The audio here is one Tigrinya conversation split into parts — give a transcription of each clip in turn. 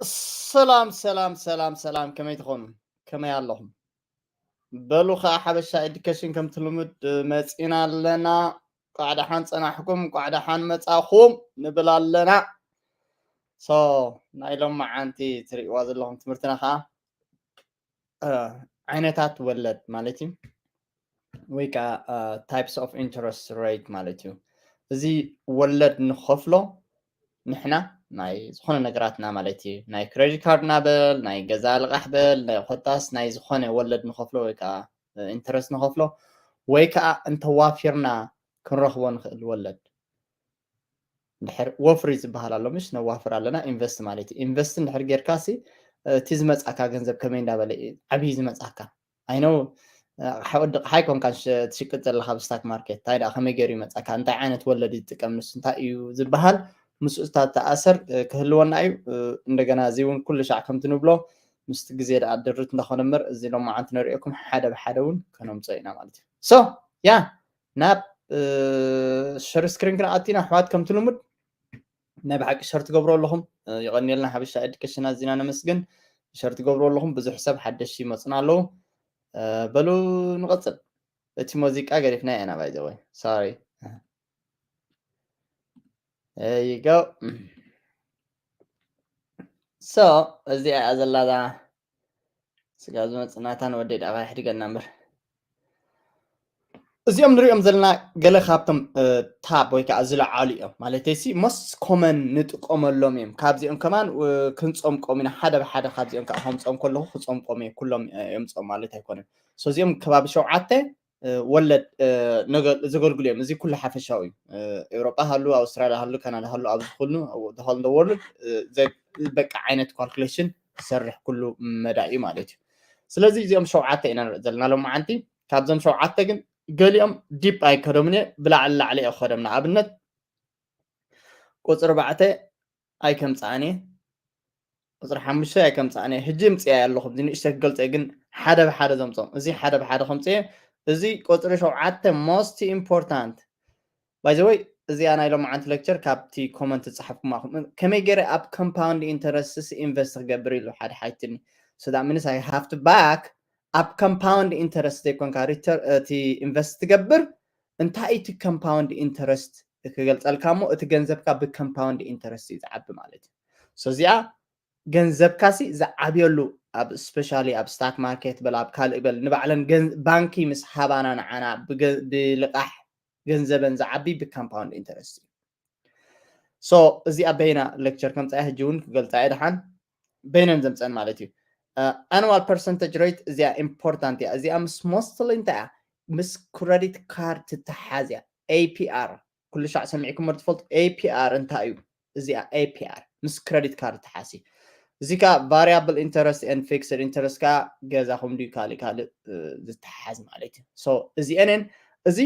ሰላም ሰላም ሰላም ሰላም፣ ከመይ ትኾኑ? ከመይ ኣለኹም? በሉ ኸዓ ሓበሻ ኤዱኬሽን ከምቲ ልሙድ መፂና ኣለና። ቋዕ ደሓን ፀናሕኩም፣ ቋዕ ደሓን መፃኹም ንብል ኣለና። ሶ ናይ ሎማዓንቲ ትሪእዋ ዘለኹም ትምህርትና ኸዓ ዓይነታት ወለድ ማለት እዩ፣ ወይ ከዓ types of interest rate ማለት እዩ። እዚ ወለድ ንኸፍሎ ንሕና ናይ ዝኾነ ነገራትና ማለት እዩ፣ ናይ ክሬዲት ካርድና በል፣ ናይ ገዛ ልቓሕ በል፣ ናይ ኮታስ ናይ ዝኾነ ወለድ ንኸፍሎ ወይ ከዓ ኢንተረስት ንኸፍሎ ወይ ከዓ እንተዋፊርና ክንረኽቦ ንኽእል ወለድ። ድሕር ወፍሪ ዝበሃል ኣሎ፣ ምሽ ነዋፍር ኣለና። ኢንቨስት ማለት እዩ። ኢንቨስት እንድሕር ጌርካ ሲ እቲ ዝመፃካ ገንዘብ ከመይ እንዳበለ እዩ ዓብዪ ዝመፃካ? ኣይነው ሓወዲ ሓይ ኮንካ ትሽቅጥ ዘለካ ኣብ ስታክ ማርኬት እንታይ ደኣ ከመይ ገይሩ ይመፃካ? እንታይ ዓይነት ወለድ ይጥቀም ንሱ እንታይ እዩ ዝበሃል? ምስኡ ዝተኣሰር ክህልወና እዩ። እንደገና እዚ እውን ኩሉ ሻዕ ከምቲ ንብሎ ምስቲ ግዜ ደኣ ድርት እንዳኾነ እምበር እዚ ሎማዓንቲ ንሪኦኩም ሓደ ብሓደ እውን ከነምፅኦ ኢና ማለት እዩ። ሶ ያ ናብ ሸር ስክሪን ክንኣቱ ኢና ኣሕዋት። ከምቲ ልሙድ ናይ ብሓቂ ሸር ትገብሩ ኣለኹም፣ የቐንየልና። ሓበሻ ኤዱኬሽን ኣዚና ነመስግን። ሸር ትገብሩ ኣለኹም፣ ብዙሕ ሰብ ሓደሽ ይመፁና ኣለዉ። በሉ ንቐፅል። እቲ ሙዚቃ ገዲፍና ኢና ባይ ዘ ወይ ሶሪ። There you go። So እዚኣ እያ ዘላ እዛ ስጋ ዝመፅእ ናታ ንወደይ ደኣ ይሕድገና እምበር። እዚኦም ንሪኦም ዘለና ገለ ካብቶም ታብ ወይ ከዓ ዝለዓሉ እዮም ማለት ሲ most common ንጥቀመሎም እዮም። ካብዚኦም ከማን ክንፀምቆም ኢና ሓደ ብሓደ። ካብዚኦም ከዓ ከምፀም ከለኹ ክፀምቆም እየ፣ ኩሎም የምፀም ማለት ኣይኮነን። So እዚኦም ከባቢ ሸውዓተ ወለድ ዘገልግሉ እዮም። እዚ ኩሉ ሓፈሻዊ እዩ። ኤውሮጳ ሃሉ፣ ኣውስትራልያ ሃሉ፣ ካናዳ ሃሉ፣ ኣብዚ ኩሉ the whole world በቃ ዓይነት ካልኩሌሽን ዝሰርሕ ኩሉ መዳ እዩ ማለት እዩ። ስለዚ እዚኦም ሸውዓተ ኢና ንርኢ ዘለና ሎማዓንቲ። ካብዞም ሸውዓተ ግን ገሊኦም ዲፕ ኣይከዶምን እየ፣ ብላዕሊ ላዕሊ እየ ክኸዶም። ንኣብነት ቁፅሪ ኣርባዕተ ኣይከምፅኣን እየ፣ ቁፅሪ ሓሙሽተ ኣይከምፅኣን እየ። ሕጂ ምፅኣ ኣለኹ፣ እዚ ንእሽተ ክገልፀ ግን ሓደ ብሓደ ዘምፆም። እዚ ሓደ ብሓደ ከምፅአ፣ እዚ ቁፅሪ ሸውዓተ most important። By the way እዚኣ ናይ ሎማዓንቲ ሌክቸር ካብቲ ኮመንት ዝፀሓፍኩም ኣኹም ከመይ ገይረ ኣብ ኮምፓውንድ ኢንተረስትስ ኢንቨስት ክገብር ኢሉ ሓደ ሓይትኒ። So that means I have to back ኣብ ኮምፓውንድ ኢንተረስት ዘይኮንካ ሪተር እቲ ኢንቨስት ትገብር። እንታይ እቲ ኮምፓውንድ ኢንተረስት ክገልፀልካ እሞ እቲ ገንዘብካ ብኮምፓውንድ ኢንተረስት እዩ ዝዓቢ ማለት እዩ። So እዚኣ ገንዘብካ ሲ ዝዓብየሉ ኣብ ስፔሻሊ ኣብ ስታክ ማርኬት በል ኣብ ካልእ በል ንባዕለን ባንኪ ምስ ሃባና ንዓና ብልቃሕ ገንዘበን ዝዓቢ ብኮምፓውንድ ኢንተረስት እዩ። So እዚኣ በይና ሌክቸር ከምፃያ ሕጂ እውን ክገልፃ እየ ድሓን በይነን ዘምፀን ማለት እዩ። ኣኑዋል ፐርሰንተጅ ሬት እዚኣ ኢምፖርታንት እያ። እዚኣ ምስ ሞስትሊ እንታይ እያ? ምስ ክረዲት ካርድ ትተሓዝ እያ። ኤፒኣር ኩሉ ሻዕ ሰሚዕኩም ትፈልጡ? ኤፒኣር እንታይ እዩ? እዚኣ ኤፒኣር ምስ ክረዲት ካርድ ትሓሲ። እዚ ከዓ ቫሪያብል ኢንተረስት ኤንድ ፊክስድ ኢንተረስት ከዓ ገዛኹም ድዩ ካልእ ካልእ ዝተሓዝ ማለት እዩ። So እዚአንን እዚ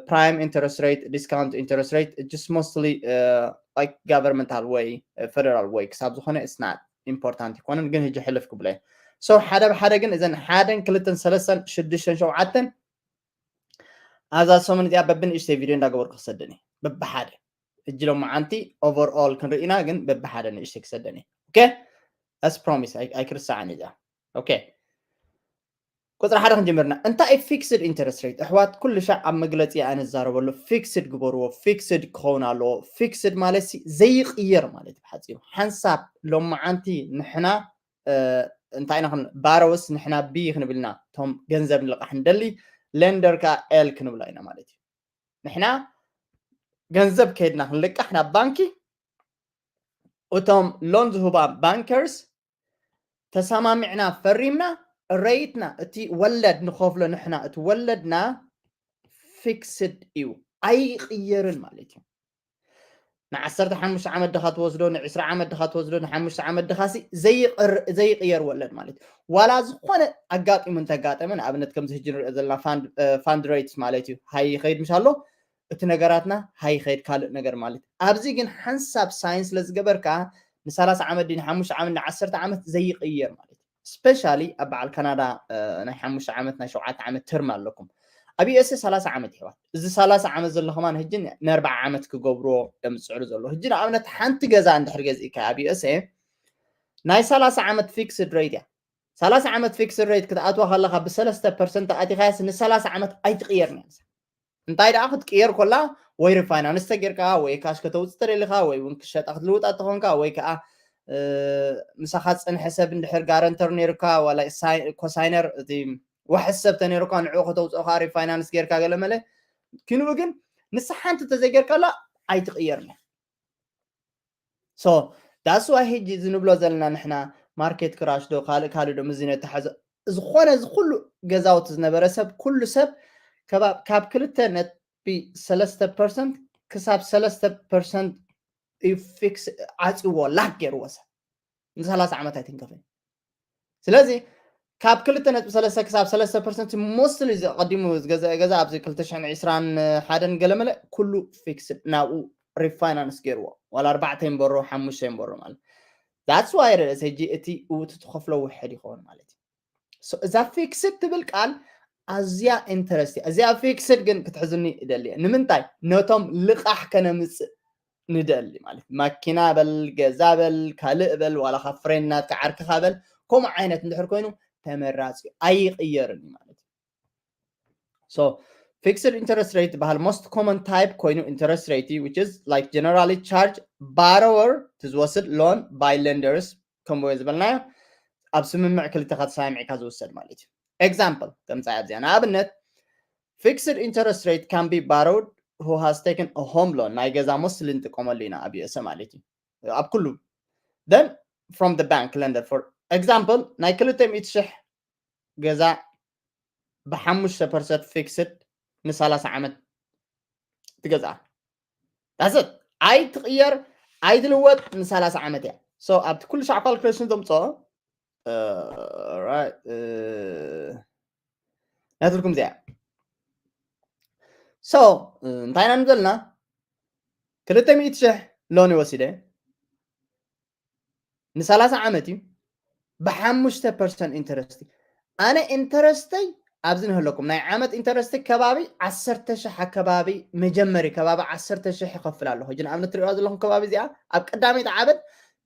ፕራይም ኢንተረስት ሬት፣ ዲስካውንት ኢንተረስት ሬት just mostly like governmental way፣ federal way ክሳብ ዝኾነ it's not important ይኮነን፣ ግን ሕጂ ሕልፍ ክብሎ እየ። So ሓደ ብሓደ ግን እዘን ሓደን ክልተን ሰለስተን ሽዱሽተን ሸውዓተን ኣብዛ ሰሙን እዚኣ በብንእሽተይ ቪድዮ እንዳገበርኩ ክሰደን እየ በብሓደ። ሕጂ ሎማዓንቲ ኦቨርኦል ክንርኢና ግን በብሓደ ንእሽተይ ክሰደን እየ። ኦኬ as promise ኣይክርሳዕን እዚኣ። ኦኬ ቁፅሪ ሓደ ክንጅምርና። እንታይ ፊክስድ ኢንተረስት ሬት ኣሕዋት? ኩሉ ሻዕ ኣብ መግለፂ ኣነ ዝዛረበሉ ፊክስድ ግበርዎ። ፊክስድ ክኸውን ኣለዎ። ፊክስድ ማለት ሲ ዘይቅየር ማለት እዩ ብሓፂሩ። ሓንሳብ ሎማዓንቲ ንሕና እንታይ ኢና ባሮወስ ንሕና ቢ ክንብልና እቶም ገንዘብ ንልቃሕ ንደሊ ሌንደር ከዓ ኤል ክንብሎ ኢና ማለት እዩ። ንሕና ገንዘብ ከይድና ክንልቃሕ ናብ ባንኪ እቶም ሎን ዝህባ ባንከርስ ተሰማሚዕና ፈሪምና ሬትና እቲ ወለድ ንኸፍሎ ንሕና እቲ ወለድና ፊክስድ እዩ ኣይቅየርን ማለት እዩ። ንዓሰርተ ሓሙሽተ ዓመት ድኻ ትወስዶ ንዕስራ ዓመት ድኻ ትወስዶ ንሓሙሽተ ዓመት ድኻ ሲ ዘይቅየር ወለድ ማለት እዩ። ዋላ ዝኾነ ኣጋጢሙ እንተጋጠመ ንኣብነት ከምዚ ሕጂ ንሪኦ ዘለና ፋንድ ሬትስ ማለት እዩ ሃይ ይኸይድ ምሽ ኣሎ እቲ ነገራትና ሃይ ይኸይድ ካልእ ነገር ማለት ኣብዚ ግን ሓንሳብ ሳይንስ ስለዝገበርካ ንሰላሳ ዓመት ድዩ ንሓሙሽተ ዓመት ንዓሰርተ ዓመት ዘይቅየር ማለት እዩ። ስፔሻሊ ኣብ በዓል ካናዳ ናይ ሓሙሽተ ዓመት ናይ ሸውዓተ ዓመት ተርም ኣለኩም ኣብ ዩኤስኤ ሰላሳ ዓመት ይሕዋት እዚ ሰላሳ ዓመት ዘሎ ከማን ሕጂ ንኣርባዓ ዓመት ክገብርዎ እዮም ዝፅዕሩ ዘሎ ሕጂ ንኣብነት ሓንቲ ገዛ እንድሕር ገዚእካ ኣብ ዩኤስኤ ናይ ሰላሳ ዓመት fixed rate እያ። ሰላሳ ዓመት fixed rate ክትኣትዋ ከለኻ ብሰለስተ ፐርሰንት ኣቲኻያስ ንሰላሳ ዓመት ኣይትቕየርን እያ። እንታይ ደኣ ክትቅየር ኮላ ወይ refinance ተጌርካ ወይ ካሽ ከተውፅእ ተደሊኻ ወይ እውን ክሸጣ ክትልውጣ ተኾንካ ወይ ከዓ ምሳኻ ዝፀንሐ ሰብ እንድሕር ጋረንተር ነይሩካ ዋላ ኮሳይነር እቲ ዋሕስ ሰብ ተነይሩካ ንዕኡ ከተውፅኦ ከዓ refinance ጌርካ ገለ መለ ክንኡ ግን ንሳ ሓንቲ ተዘይጌርካላ ኣይትቕየርን እያ። So that's why ሕጂ እዚ ንብሎ ዘለና ንሕና market crash ዶ ካልእ ካልእ ዶ ምስ ነተሓዘ ዝኾነ እዚ ኩሉ ገዛውቲ ዝነበረ ሰብ ኩሉ ሰብ ካብ ክልተ ነጥቢ ሰለስተ ፐርሰንት ክሳብ ሰለስተ ፐርሰንት እዩ fix ዓፅዎ lock ገይርዎ ሰብ ንሰላሳ ዓመት ኣይትንከፍን። ስለዚ ካብ ክልተ ነጥቢ ሰለስተ ክሳብ ሰለስተ ፐርሰንት mostly ቀዲሙ ዝገዝአ ገዛ ኣብዚ ክልተ ሽሕን ዕስራን ሓደን ገለመለ ኩሉ fixed ናብኡ refinance ገይርዎ ዋላ ኣርባዕተ ይንበሮ ሓሙሽተ ይንበሮ ማለት that's why ርእ ሕጂ እቲ እውቲ ትኸፍሎ ውሕድ ይኸውን ማለት እዩ። እዛ fixed ትብል ቃል ኣዝያ interest እዚኣ fixed ግን ክትሕዝኒ ይደሊ ንምንታይ ነቶም ልቓሕ ከነምፅእ ንደሊ ማለት ማኪና በል ገዛ በል ካልእ በል ዋላ ካብ ፍሬንድ ናትካ ዓርክኻ በል ከምኡ ዓይነት እንድሕር ኮይኑ ተመራፂ ኣይቕየርን እዩ ማለት እዩ። So fixed interest rate ዝበሃል most common type ኮይኑ interest rate which is like generally charge borrower ትዝወስድ loan by lenders ከምኡ ዝበልናዮ ኣብ ስምምዕ ክልተኻ ተሰማሚዕካ ዝውሰድ ማለት እዩ። Example ከምፃይ ኣብዚኣ ንኣብነት fixed interest rate can be borrowed who has taken a home loan ናይ ገዛ mostly ንጥቀመሉ ኢና ኣብ USA ማለት እዩ ኣብ ኩሉ then from the bank lender for example ናይ ክልተ ሚእቲ ሽሕ ገዛ ብሓሙሽተ ፐርሰንት fixed ንሰላሳ ዓመት ትገዝኣ that's it ኣይትቕየር ኣይትልወጥ ንሰላሳ ዓመት እያ። So ኣብቲ ኩሉ ሻዕ calculation ዘምፅኦ ናትልኩም እዚኣ so እንታይ ኢና ንዘልና ክልተ ሚእቲ ሽሕ loan ወሲደ ንሰላሳ ዓመት እዩ ብሓሙሽተ ፐርሰንት interest ኣነ interest ይ ኣብዚ ንህለኩም ናይ ዓመት interest ከባቢ ዓሰርተ ሽሕ ኣከባቢ መጀመሪ ከባቢ ዓሰርተ ሽሕ ይኸፍል ኣለኹ ሕጂ ንኣብነት ትሪእዋ ዘለኹም ከባቢ እዚኣ ኣብ ቀዳመይቲ ዓመት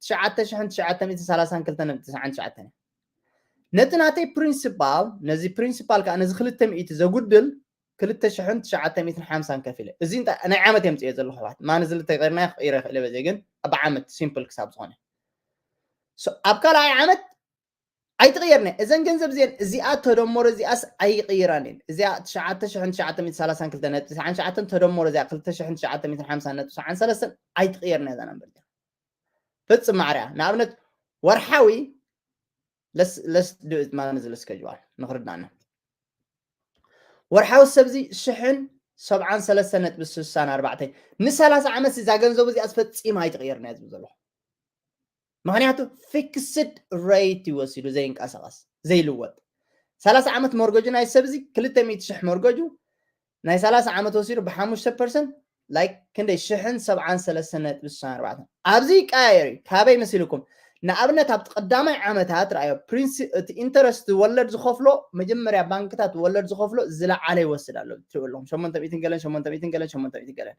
ትሽዓተ ሽሕን ትሽዓተ ሚእትን ሰላሳን ክልተ ነጥቢ ትስዓን ትሽዓተን ነቲ ናተይ principal ነዚ principal ከዓ ነዚ ክልተ ሚእቲ ዘጉድል ክልተ ሽሕን ትሽዓተ ሚእትን ሓምሳን ከፊለ እዚ ናይ ዓመት የምፅኦ ዘለኹ ባት ማን እዚ ልተቀርና ክቅይረ ክእለ በዚ ግን ኣብ ዓመት simple ክሳብ ዝኾነ ኣብ ካልኣይ ዓመት ኣይትቅየርነ እዘን ገንዘብ እዚአን እዚኣ ተደመሮ እዚኣስ ኣይቅይራን እየን እዚኣ ትሽዓተ ሽሕን ትሽዓተ ሚእትን ሰላሳን ክልተ ነጥቢ ትስዓን ትሽዓተን ተደመሮ እዚኣ ክልተ ሽሕን ትሽዓተ ሚእትን ሓምሳን ነጥቢ ትስዓን ሰለስተን ኣይትቅየርነ እዛ ነምበር ፍፅም ማዕርያ ንኣብነት ወርሓዊ let's do it ማለት እዚ schedule ንክርዳና ወርሓዊ ሰብዚ ሽሕን ሰብዓን ሰለስተ ነጥቢ ስሳን ኣርባዕተ ንሰላሳ ዓመት እዛ ገንዘቡ እዚኣ ፈፂማ ኣይትቕየርና ዝብል ዘለኹ ምክንያቱ fixed rate ይወሲዱ ዘይንቀሳቀስ ዘይልወጥ ሰላሳ ዓመት ሞርገጁ ናይ ሰብዚ ክልተ ሚእቲ ሽሕ ሞርገጁ ናይ ሰላሳ ዓመት ወሲዱ ብሓሙሽተ ፐርሰንት like ክንደይ ሽሕን ሰብዓን ሰለስተ ነጥቢ ስሳን ኣርባዕተ ኣብዚ ይቀያየር እዩ ካበይ መሲልኩም ንኣብነት ኣብቲ ቀዳማይ ዓመታት ረኣዮ እቲ interest ወለድ ዝኸፍሎ መጀመርያ ባንክታት ወለድ ዝኸፍሎ ዝለዓለ ይወስድ ኣሎ ትሪኡ ኣለኹም ሸሞንተ ሚእትን ገለን ሸሞንተ ሚእትን ገለን ሸሞንተ ሚእትን ገለን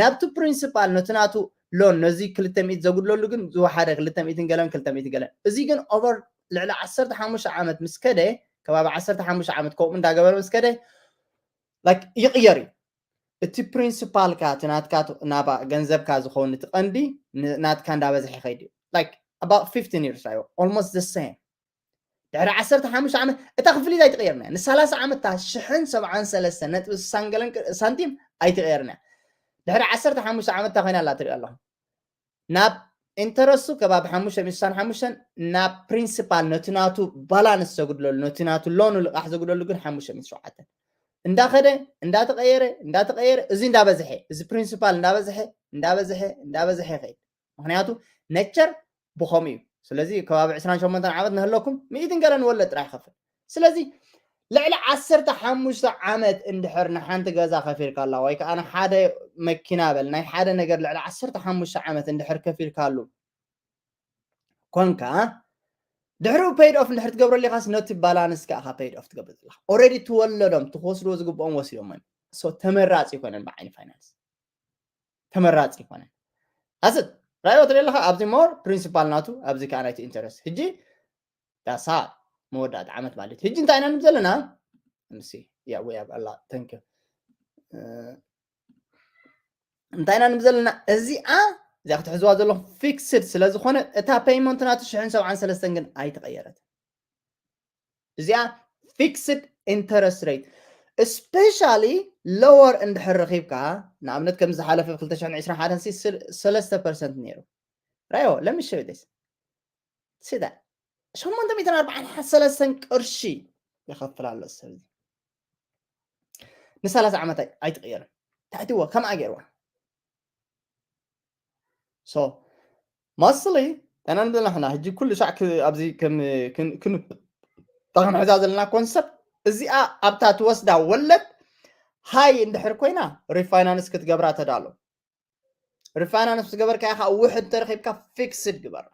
ናብቲ principal ነቲ ናቱ loan ነዚ ክልተ ሚእቲ ዘጉድለሉ ግን ዝወሓደ ክልተ ሚእትን ገለን ክልተ ሚእትን ገለን እዚ ግን over ልዕሊ ዓሰርተ ሓሙሽተ ዓመት ምስ ከደ ከባቢ ዓሰርተ ሓሙሽተ ዓመት ከምኡ እንዳገበረ ምስ ከደ ይቕየር እዩ እቲ principal ካ እቲ ናትካ ናባ ገንዘብካ ዝኸውን እቲ ቀንዲ ናትካ እንዳበዝሐ ይኸይድ እዩ like about fifteen years ኣዩ almost the same ድሕሪ ዓሰርተ ሓሙሽተ ዓመት እታ ክፍሊት ኣይትቕየርና ን ሰላሳ ዓመት ታ ሽሕን ሰብዓን ሰለስተ ነጥቢ ስሳን ገለን ሳንቲም ኣይትቕየርና ድሕሪ ዓሰርተ ሓሙሽተ ዓመት ታ ኮይና ኣላ ትሪኦ ኣለኹም ናብ interest ኡ ከባቢ ሓሙሽተ ሚእቲ ስሳን ሓሙሽተን ናብ principal ነቲ ናቱ balance ዘጉድለሉ ነቲ ናቱ loan ኡ ልቓሕ ዘጉድለሉ ግን ሓሙሽተ ሚእቲ ሸውዓተ እንዳኸደ እንዳተቐየረ እንዳተቐየረ እዚ እንዳበዝሐ እዚ principal እንዳበዝሐ እንዳበዝሐ እንዳበዝሐ ይኸይድ ምክንያቱ nature ብኸምኡ እዩ ስለዚ ከባቢ ዕስራን ሸሞንተን ዓመት ንህለኩም ሚእትን ገለን ወለድ ጥራሕ ይኸፍል ስለዚ ልዕሊ ዓሰርተ ሓሙሽተ ዓመት እንድሕር ንሓንቲ ገዛ ከፊልካ ኣላ ወይ ከዓ ንሓደ መኪና በል ናይ ሓደ ነገር ልዕሊ ዓሰርተ ሓሙሽተ ዓመት እንድሕር ከፊልካሉ ኮንካ ድሕሪኡ paid off እንድሕር ትገብረሉ ኢኻስ ነቲ balance ከዓ paid off ትገብር ዘለካ already ትወለዶም ትወስድዎ ዝግብኦም ወሲዶም so ተመራፂ ይኮነን ብዓይኒ finance ተመራፂ ይኮነን ኣስት ራዮ ትሪኦ ኣለኻ ኣብዚ more principal ናቱ ኣብዚ ከዓ ናይቲ interest። ሕጂ that's all መወዳእታ ዓመት ማለት እዩ። ሕጂ እንታይ ኢና ንብል ዘለና? Let me see. Yeah, we have a lot. Thank you. እንታይ ኢና ንብል ዘለና? እዚኣ እዚኣ ክትሕዝዋ ዘለኹም fixed ስለ ዝኾነ እታ payment ናቱ ሽሕን ሰብዓን ሰለስተን ግን ኣይተቐየረት። እዚኣ fixed interest rate, especially lower እንድሕር ረኺብካ፣ ንኣብነት ከም ዝሓለፈ ብ ክልተ ሽሕን ዕስራን ሓደን ሲ ሰለስተ percent ነይሩ። ራዮ let me show you this. See that? ሸሞንተ ሚእትን ኣርባዓን ሰለስተን ቅርሺ ይኸፍል ኣሎ ሰብ እዚ። ንሰላሳ ዓመት ኣይትቕየርን። ትሕትዎ ከምኣ ገይርዋ። So mostly ተናንብልና ሕና ሕጂ ኩሉ ሻዕ ኣብዚ ከም ክንሕዛ ዘለና concept እዚኣ ኣብታ ትወስዳ ወለድ high እንድሕር ኮይና refinance ክትገብራ ተዳሎ። Refinance ምስ ገበርካያ ከዓ ውሕድ ተረኺብካ fixed ግበራ።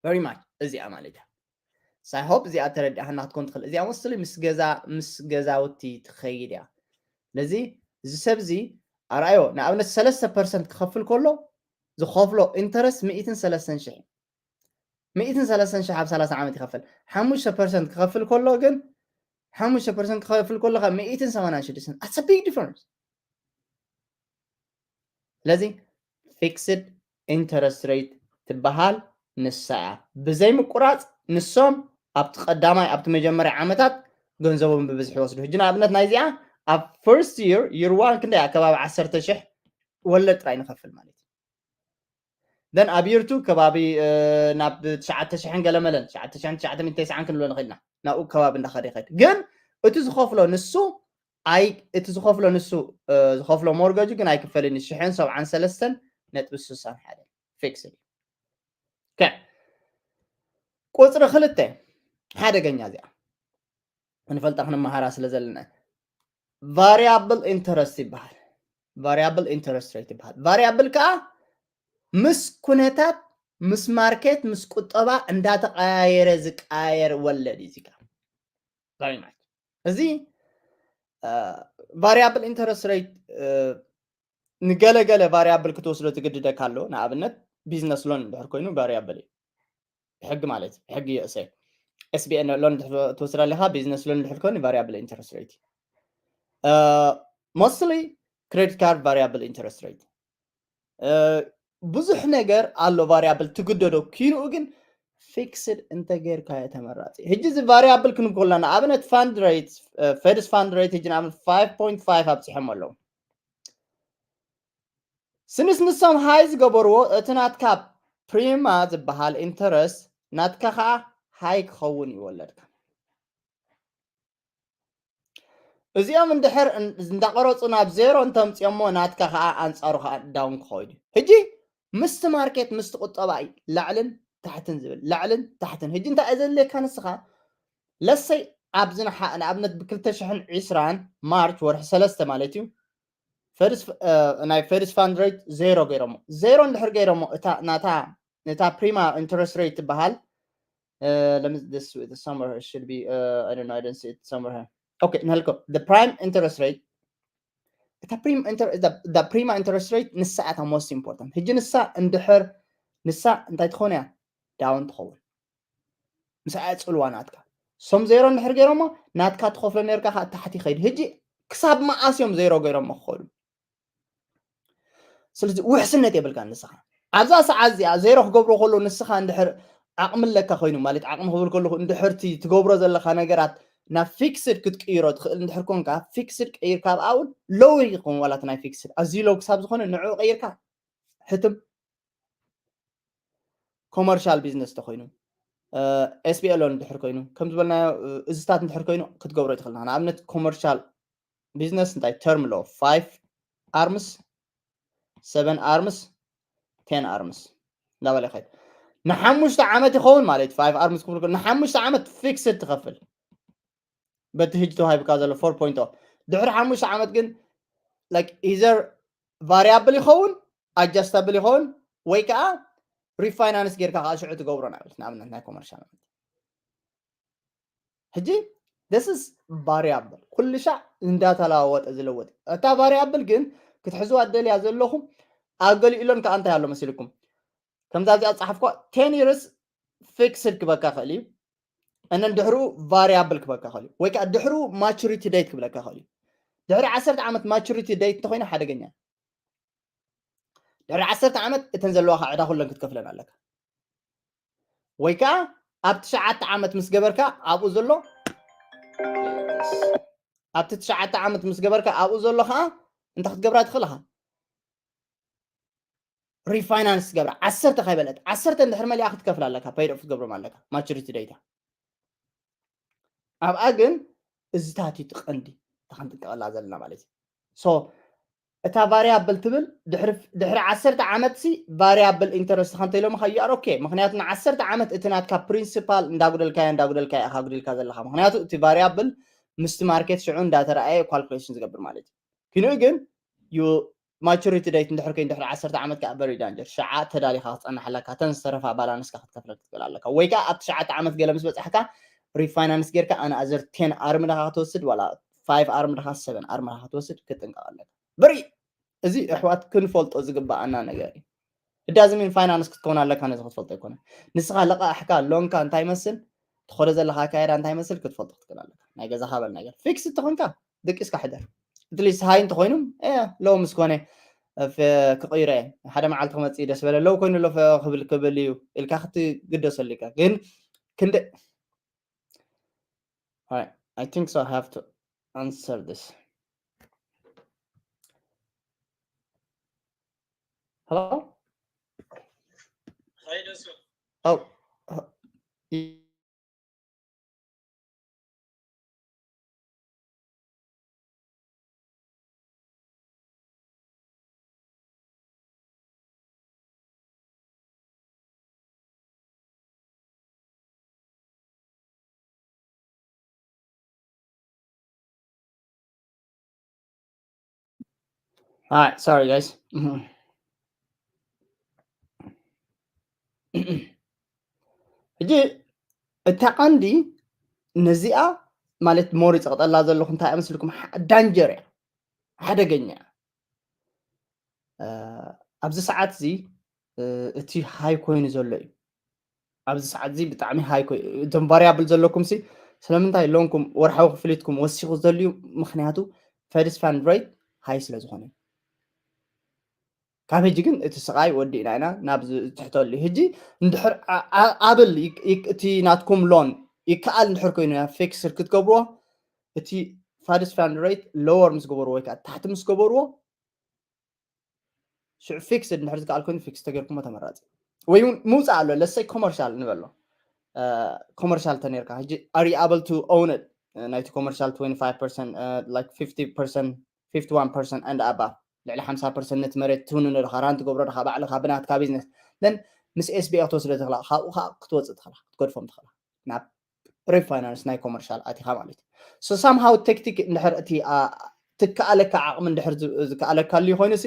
Very much እዚኣ ማለት እያ። So I hope እዚኣ ተረዲኣና ክትኮን ትኽእል። እዚኣ mostly ምስ ገዛ ምስ ገዛውቲ ትኸይድ እያ። ስለዚ እዚ ሰብ እዚ ኣርኣዮ ንኣብነት ሰለስተ percent ክኸፍል ከሎ ዝኸፍሎ interest ሚእትን ሰለስተን ሽሕ ሚእትን ሰለስተን ሽሕ ኣብ ሰላሳ ዓመት ይኸፍል። ሓሙሽተ percent ክኸፍል ከሎ ግን ሓሙሽተ percent ክኸፍል ከሎ ካብ ሚእትን ሰማንያን ሽዱሽተን that's a big difference። ስለዚ fixed interest rate ትበሃል ንሳ እያ። ብዘይ ምቁራፅ ንሶም ኣብቲ ቀዳማይ ኣብቲ መጀመርያ ዓመታት ገንዘቦም ብብዝሒ ይወስዱ። ሕጂ ንኣብነት ናይዚኣ ኣብ first year year one ክንደይ ከባቢ ዓሰርተ ሽሕ ወለድ ጥራይ ንኸፍል ማለት እዩ። Then ኣብ year two ከባቢ ናብ ትሽዓተ ሽሕን ገለመለን ትሽዓተ ሽሕን ትሽዓተ ሚእትን ተስዓን ክንብሎ ንኽእልና ናብኡ ከባቢ እንዳኸደ ይኸድ። ግን እቲ ዝኸፍሎ ንሱ ኣይ እቲ ዝኸፍሎ ንሱ ዝኸፍሎ mortgage ግን ኣይክፈልን። ሽሕን ሰብዓን ሰለስተን ነጥቢ ስሳን ሓደ fixed እዩ። ቁፅሪ ክልተ ሓደገኛ እዚኣ ክንፈልጣ ክንመሃራ ስለ ዘለና variable interest ይበሃል። Variable interest rate ይበሃል። Variable ከዓ ምስ ኩነታት ምስ market ምስ ቁጠባ እንዳተቀያየረ ዝቀያየር ወለድ እዩ። እዚጋ very much እዚ variable interest rate ንገለገለ variable ክትወስዶ ትግድደካ ኣሎ። ንኣብነት business loan እንድሕር ኮይኑ variable እዩ። ብሕጊ ማለት እዩ። ብሕጊ USA SBN loan ትወስድ ኣለኻ። Business loan እንድሕር ኮይኑ variable interest rate mostly credit card variable interest rate ብዙሕ ነገር ኣሎ variable ትግደዶ። ኪንኡ ግን fixed እንተጌርካዮ ተመራፂ። ሕጂ እዚ variable ክንብል ከለና ንኣብነት fund rate Fedስ fund rate ሕጂ ንኣብነት five point five ኣብፂሖም ኣለዉ። Since ንሶም high ዝገበርዎ እቲ ናትካ prima ዝበሃል interest ናትካ ከዓ high ክኸውን እዩ ወለድካ። እዚኦም እንድሕር እንዳቀረፁ ናብ ዜሮ እንተምፅኦሞ ናትካ ከዓ ኣንፃሩ ከዓ down ክኸውን እዩ። ሕጂ ምስቲ market ምስቲ ቁጠባ እዩ ላዕልን ታሕትን ዝብል ላዕልን ታሕትን። ሕጂ እንታይ እዩ ዘድልየካ ንስኻ? ለሰይ ኣብዚ ንኣብነት ብ ክልተ ሽሕን ዕስራን March ወርሒ ሰለስተ ማለት እዩ ናይ Fedስ fund rate ዜሮ ገይሮሞ። ዜሮ እንድሕር ገይሮሞ እታ ናታ ነታ prima interest rate ትበሃል let me this somewhere it should be uh, I don't know I don't see it somewhere here. Okay ንህልኮ the prime interest rate እታ prima interest the prima interest rate ንሳ እታ most important። ሕጂ ንሳ እንድሕር ንሳ እንታይ ትኾን እያ? Down ትኸውን። ምስ ኣያ ፅልዋ ናትካ ሶም ዜሮ እንድሕር ገይሮሞ ናትካ ትኸፍሎ ነርካ ከዓ ታሕቲ ይኸይድ። ሕጂ ክሳብ መዓስ እዮም ዜሮ ገይሮሞ ክኸዱ? ስለዚ ውሕስነት የብልካ ንስኻ ኣብዛ ሰዓት እዚኣ ዜሮ ክገብሮ ከሎ ንስኻ እንድሕር ዓቕሚ ኣለካ ኮይኑ ማለት ዓቕሚ ክብል ከለኹ እንድሕርቲ ትገብሮ ዘለካ ነገራት ናብ fixed ክትቅይሮ ትኽእል እንድሕር ኮንካ fixed ቀይርካ ኣብኣ እውን low ይኸውን ዋላት ናይ fixed ኣዝዩ low ክሳብ ዝኾነ ንዕኡ ቀይርካ ሕትም commercial business ተኮይኑ SBL እንድሕር ኮይኑ ከም ዝበልናዮ እዝታት እንድሕር ኮይኑ ክትገብሮ ትኽእል ንኣብነት commercial business እንታይ term ኣለዎ five arms seven arms ten arms እንዳበለ ይኸይድ ንሓሙሽተ ዓመት ይኸውን ማለት five arms ክብል ንሓሙሽተ ዓመት fixed ትኸፍል በቲ ሕጂ ተዋሂብካ ዘሎ four point ድሕሪ ሓሙሽተ ዓመት ግን like either variable ይኸውን adjustable ይኸውን ወይ ከዓ refinance ጌርካ ከዓ ሽዑ ትገብሮ ንኣብነት ንኣብነት ናይ commercial ሕጂ this is variable ኩሉ ሻዕ እንዳተለዋወጠ ዝለወጥ እታ variable ግን ክትሕዝዋ ደልያ ዘለኹም ኣብ ገሊኡ ሎን ከዓ እንታይ ኣሎ መሲልኩም? ከምዛ እዚኣ ዝፀሓፍኳ ten years fixed ክበካ ክእል እዩ። እነን ድሕሩ variable ክበካ ክእል እዩ። ወይ ከዓ ድሕሩ maturity date ክብለካ ክእል እዩ። ድሕሪ ዓሰርተ ዓመት maturity date እንተኮይኑ ሓደገኛ እዩ። ድሕሪ ዓሰርተ ዓመት እተን ዘለዋካ ዕዳ ኩለን ክትከፍለን ኣለካ። ወይ ከዓ ኣብ ትሽዓተ ዓመት ምስ ገበርካ ኣብኡ ዘሎ ኣብቲ ትሽዓተ ዓመት ምስ ገበርካ ኣብኡ ዘሎ ከዓ እንታይ ክትገብራ ትኽእል ኢኻ? Refinance ትገብራ። ዓሰርተ ከይበለት ዓሰርተ እንድሕር መሊኣ ክትከፍል ኣለካ፣ paid off ክትገብሮም ኣለካ፣ maturity date። ኣብኣ ግን እዚታት እዩ እቲ ቀንዲ እታ ክንጥንቀቐላ ዘለና ማለት እዩ። So እታ variable ትብል ድሕሪ ድሕሪ ዓሰርተ ዓመት ሲ variable interest ከንተ ኢሎምኻ you are okay። ምክንያቱ ንዓሰርተ ዓመት እቲ ናትካ principal እንዳጉደልካዮ እንዳጉደልካዮ ኢኻ ጉዲልካ ዘለኻ። ምክንያቱ እቲ variable ምስቲ market ሽዑ እንዳተረኣየ calculation ዝገብር ማለት እዩ። ክንኡ ግን you maturity date እንድሕር ኮይኑ ድሕሪ ዓሰርተ ዓመት ከዓ very danger። ሽዓ ተዳሊኻ ክትፀንሕ ኣለካ። እተን ዝተረፋ balance ካ ክትከፍለን ክትክእል ኣለካ። ወይ ከዓ ኣብ ትሽዓተ ዓመት ገለ ምስ በፃሕካ refinance ጌርካ another ten ኣርምድኻ ክትወስድ ዋላ five ኣርምድኻ seven ኣርምድኻ ክትወስድ ክትጥንቀቕ ኣለካ። በሪ እዚ ኣሕዋት ክንፈልጦ ዝግባኣና ነገር እዩ። It doesn't mean finance ክትከውን ኣለካ ነዚ ክትፈልጦ ኣይኮነን። ንስኻ ለቃሕካ ሎንካ እንታይ ይመስል፣ ትኸዶ ዘለኻ ኣካየዳ እንታይ ይመስል ክትፈልጦ ክትክእል ኣለካ። ናይ ገዛኻ በል ነገር fixed ተኾንካ ደቂስካ ሕደር። At least high እንተኾይኑ ሎ ምስ ኮነ ክቕይሮ እየ፣ ሓደ መዓልቲ ክመፅእ ደስ በለ፣ ለው ኮይኑ ሎ ክብል ክብል እዩ ኢልካ ክትግደሰሉ ኢካ። ግን ክንደ I think so I have to answer this. Hello? Oh, All right, sorry guys. ሕጂ እታ ቀንዲ ነዚኣ ማለት ሞሪ ፀቕጠላ ዘለኹ እንታይ ኣመስልኩም? ዳንጀር እያ፣ ሓደገኛ እያ። ኣብዚ ሰዓት እዚ እቲ ሃይ ኮይኑ ዘሎ እዩ። ኣብዚ ሰዓት እዚ ብጣዕሚ ሃይ ኮይኑ እቶም ቫሪያብል ዘለኩም ሲ ስለምንታይ ሎንኩም ወርሓዊ ክፍሊትኩም ወሲኹ ዘልዩ? ምክንያቱ ፈድስ ፋንድ ሬት ሃይ ስለ ዝኾነ። ካብ ሕጂ ግን እቲ ስቓይ ወዲእና ኢና ናብ ዝትሕተሉ። ሕጂ እንድሕር ኣብል እቲ ናትኩም ሎን ይከኣል እንድሕር ኮይኑ ናብ ፊክስድ ክትገብርዎ፣ እቲ ፋድስ ፋንድ ሬት ሎወር ምስ ገበርዎ ወይ ከዓ ታሕቲ ምስ ገበርዎ፣ ሽዑ ፊክስድ እንድሕር ዝከኣል ኮይኑ ፊክስ ተገርኩሞ ተመራፂ። ወይ እውን ምውፃእ ኣሎ። ለሰይ ኮመርሻል ንበሎ። ኮመርሻል ተነርካ ሕጂ are you able to own it? ናይቲ ኮመርሻል twenty five percent like fifty percent fifty one percent and above ልዕሊ ሓምሳ ፐርሰንት ነቲ መሬት ትውንኖ ድኻ ራን ትገብሮ ድኻ ባዕልኻ ብናትካ ቢዝነስ then ምስ ኤስቢኤ ክትወስዶ ትኽላ ካብኡ ከዓ ክትወፅእ ትኽላ ክትገድፎም ትኽላ ናብ ሪፋይናንስ ናይ ኮመርሻል ኣቲኻ ማለት እዩ። So somehow ቴክቲክ እንድሕር እቲ ትከኣለካ ዓቕሚ እንድሕር ዝከኣለካ ልዩ ኮይኑ ሲ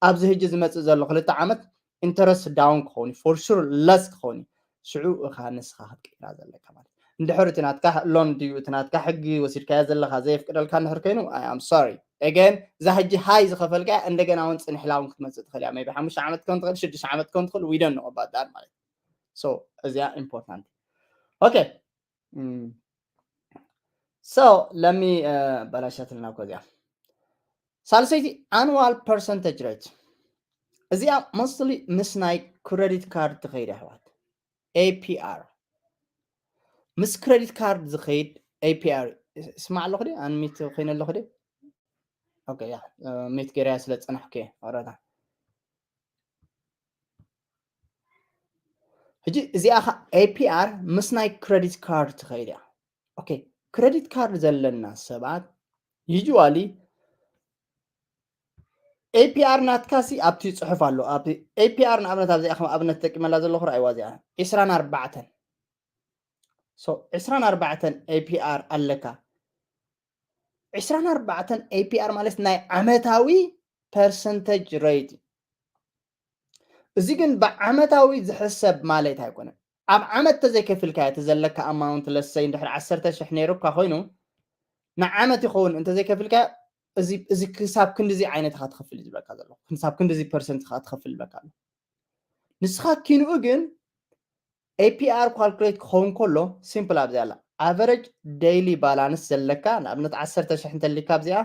ኣብዚ ሕጂ ዝመፅእ ዘሎ ክልተ ዓመት ኢንተረስት ዳውን ክኸውን for sure ለስ ክኸውን ሽዑ እኻ ንስኻ ክትቅይራ ዘለካ ማለት እንድሕር እቲ ናትካ ሎን ድዩ እቲ ናትካ ሕጊ ወሲድካዮ ዘለካ ዘየፍቅደልካ እንድሕር ኮይኑ I am sorry again እዛ ሕጂ ሃይ ዝኸፈልካ እንደገና እውን ፅንሕላ እውን ክትመፅእ ትኽእል እያ maybe ሓሙሽተ ዓመት ክኸውን ትኽእል ሽዱሽተ ዓመት ክኸውን ትኽእል we don't know about that ማለት so እዚኣ ኢምፖርታንት okay so let me በላሸትልና እኮ እዚኣ ሳልሰይቲ annual percentage rate እዚኣ mostly ምስ ናይ ክረዲት ካርድ ትኸይድ ኣሕዋት ኤፒኣር ምስ ክረዲት ካርድ ዝኸይድ ኤፒኣር ስማዕ ኣለኹ ዲ ኣንሚት ኮይነ ኣለኹ ዲ ኦኬ ያ ሚት ገርያ ስለ ዝፀናሕኩ እየ ኦረታ ሕጂ እዚኣ ኤፒኣር ምስ ናይ ክረዲት ካርድ ትኸይድ እያ ኦኬ ክረዲት ካርድ ዘለና ሰባት usually ኤፒኣር ናትካ ሲ ኣብቲ ፅሑፍ ኣሎ ኤፒኣር ንኣብነት ኣብዚኣ ከም ኣብነት ተጠቂመላ ዘለኹ ረኣይዋ እዚኣ ዕስራን ኣርባዕተን ዕስራን ኣርባዕተን ኤፒኣር ኣለካ ዕስራን ኣርባዕተን ኤፒኣር ማለት ናይ ዓመታዊ ፐርሰንተጅ ሬት እዚ ግን ብዓመታዊ ዝሕሰብ ማለት ኣይኮነን ኣብ ዓመት ተዘይከፊልካ እቲ ዘለካ ኣማውንት ለሰይ እንድሕር ዓሰርተ ሽሕ ነይሩካ ኮይኑ ንዓመት ይኸውን እንተዘይከፊልካ እዚ ክሳብ ክንድዚ ዓይነት ኢኻ ትኸፍል እዩ ዝብለካ ዘሎ። ክሳብ ክንድዚ ፐርሰንት ኢኻ ትኸፍል ይብለካ ኣሎ። ንስኻ ኪንኡ ግን ኤፒኣር ኳልኩሌት ክኸውን ከሎ ሲምፕል ኣብዚ ኣላ። ኣቨረጅ ዴይሊ ባላንስ ዘለካ ንኣብነት ዓሰርተ ሽሕ እንተሊካ ኣብዚኣ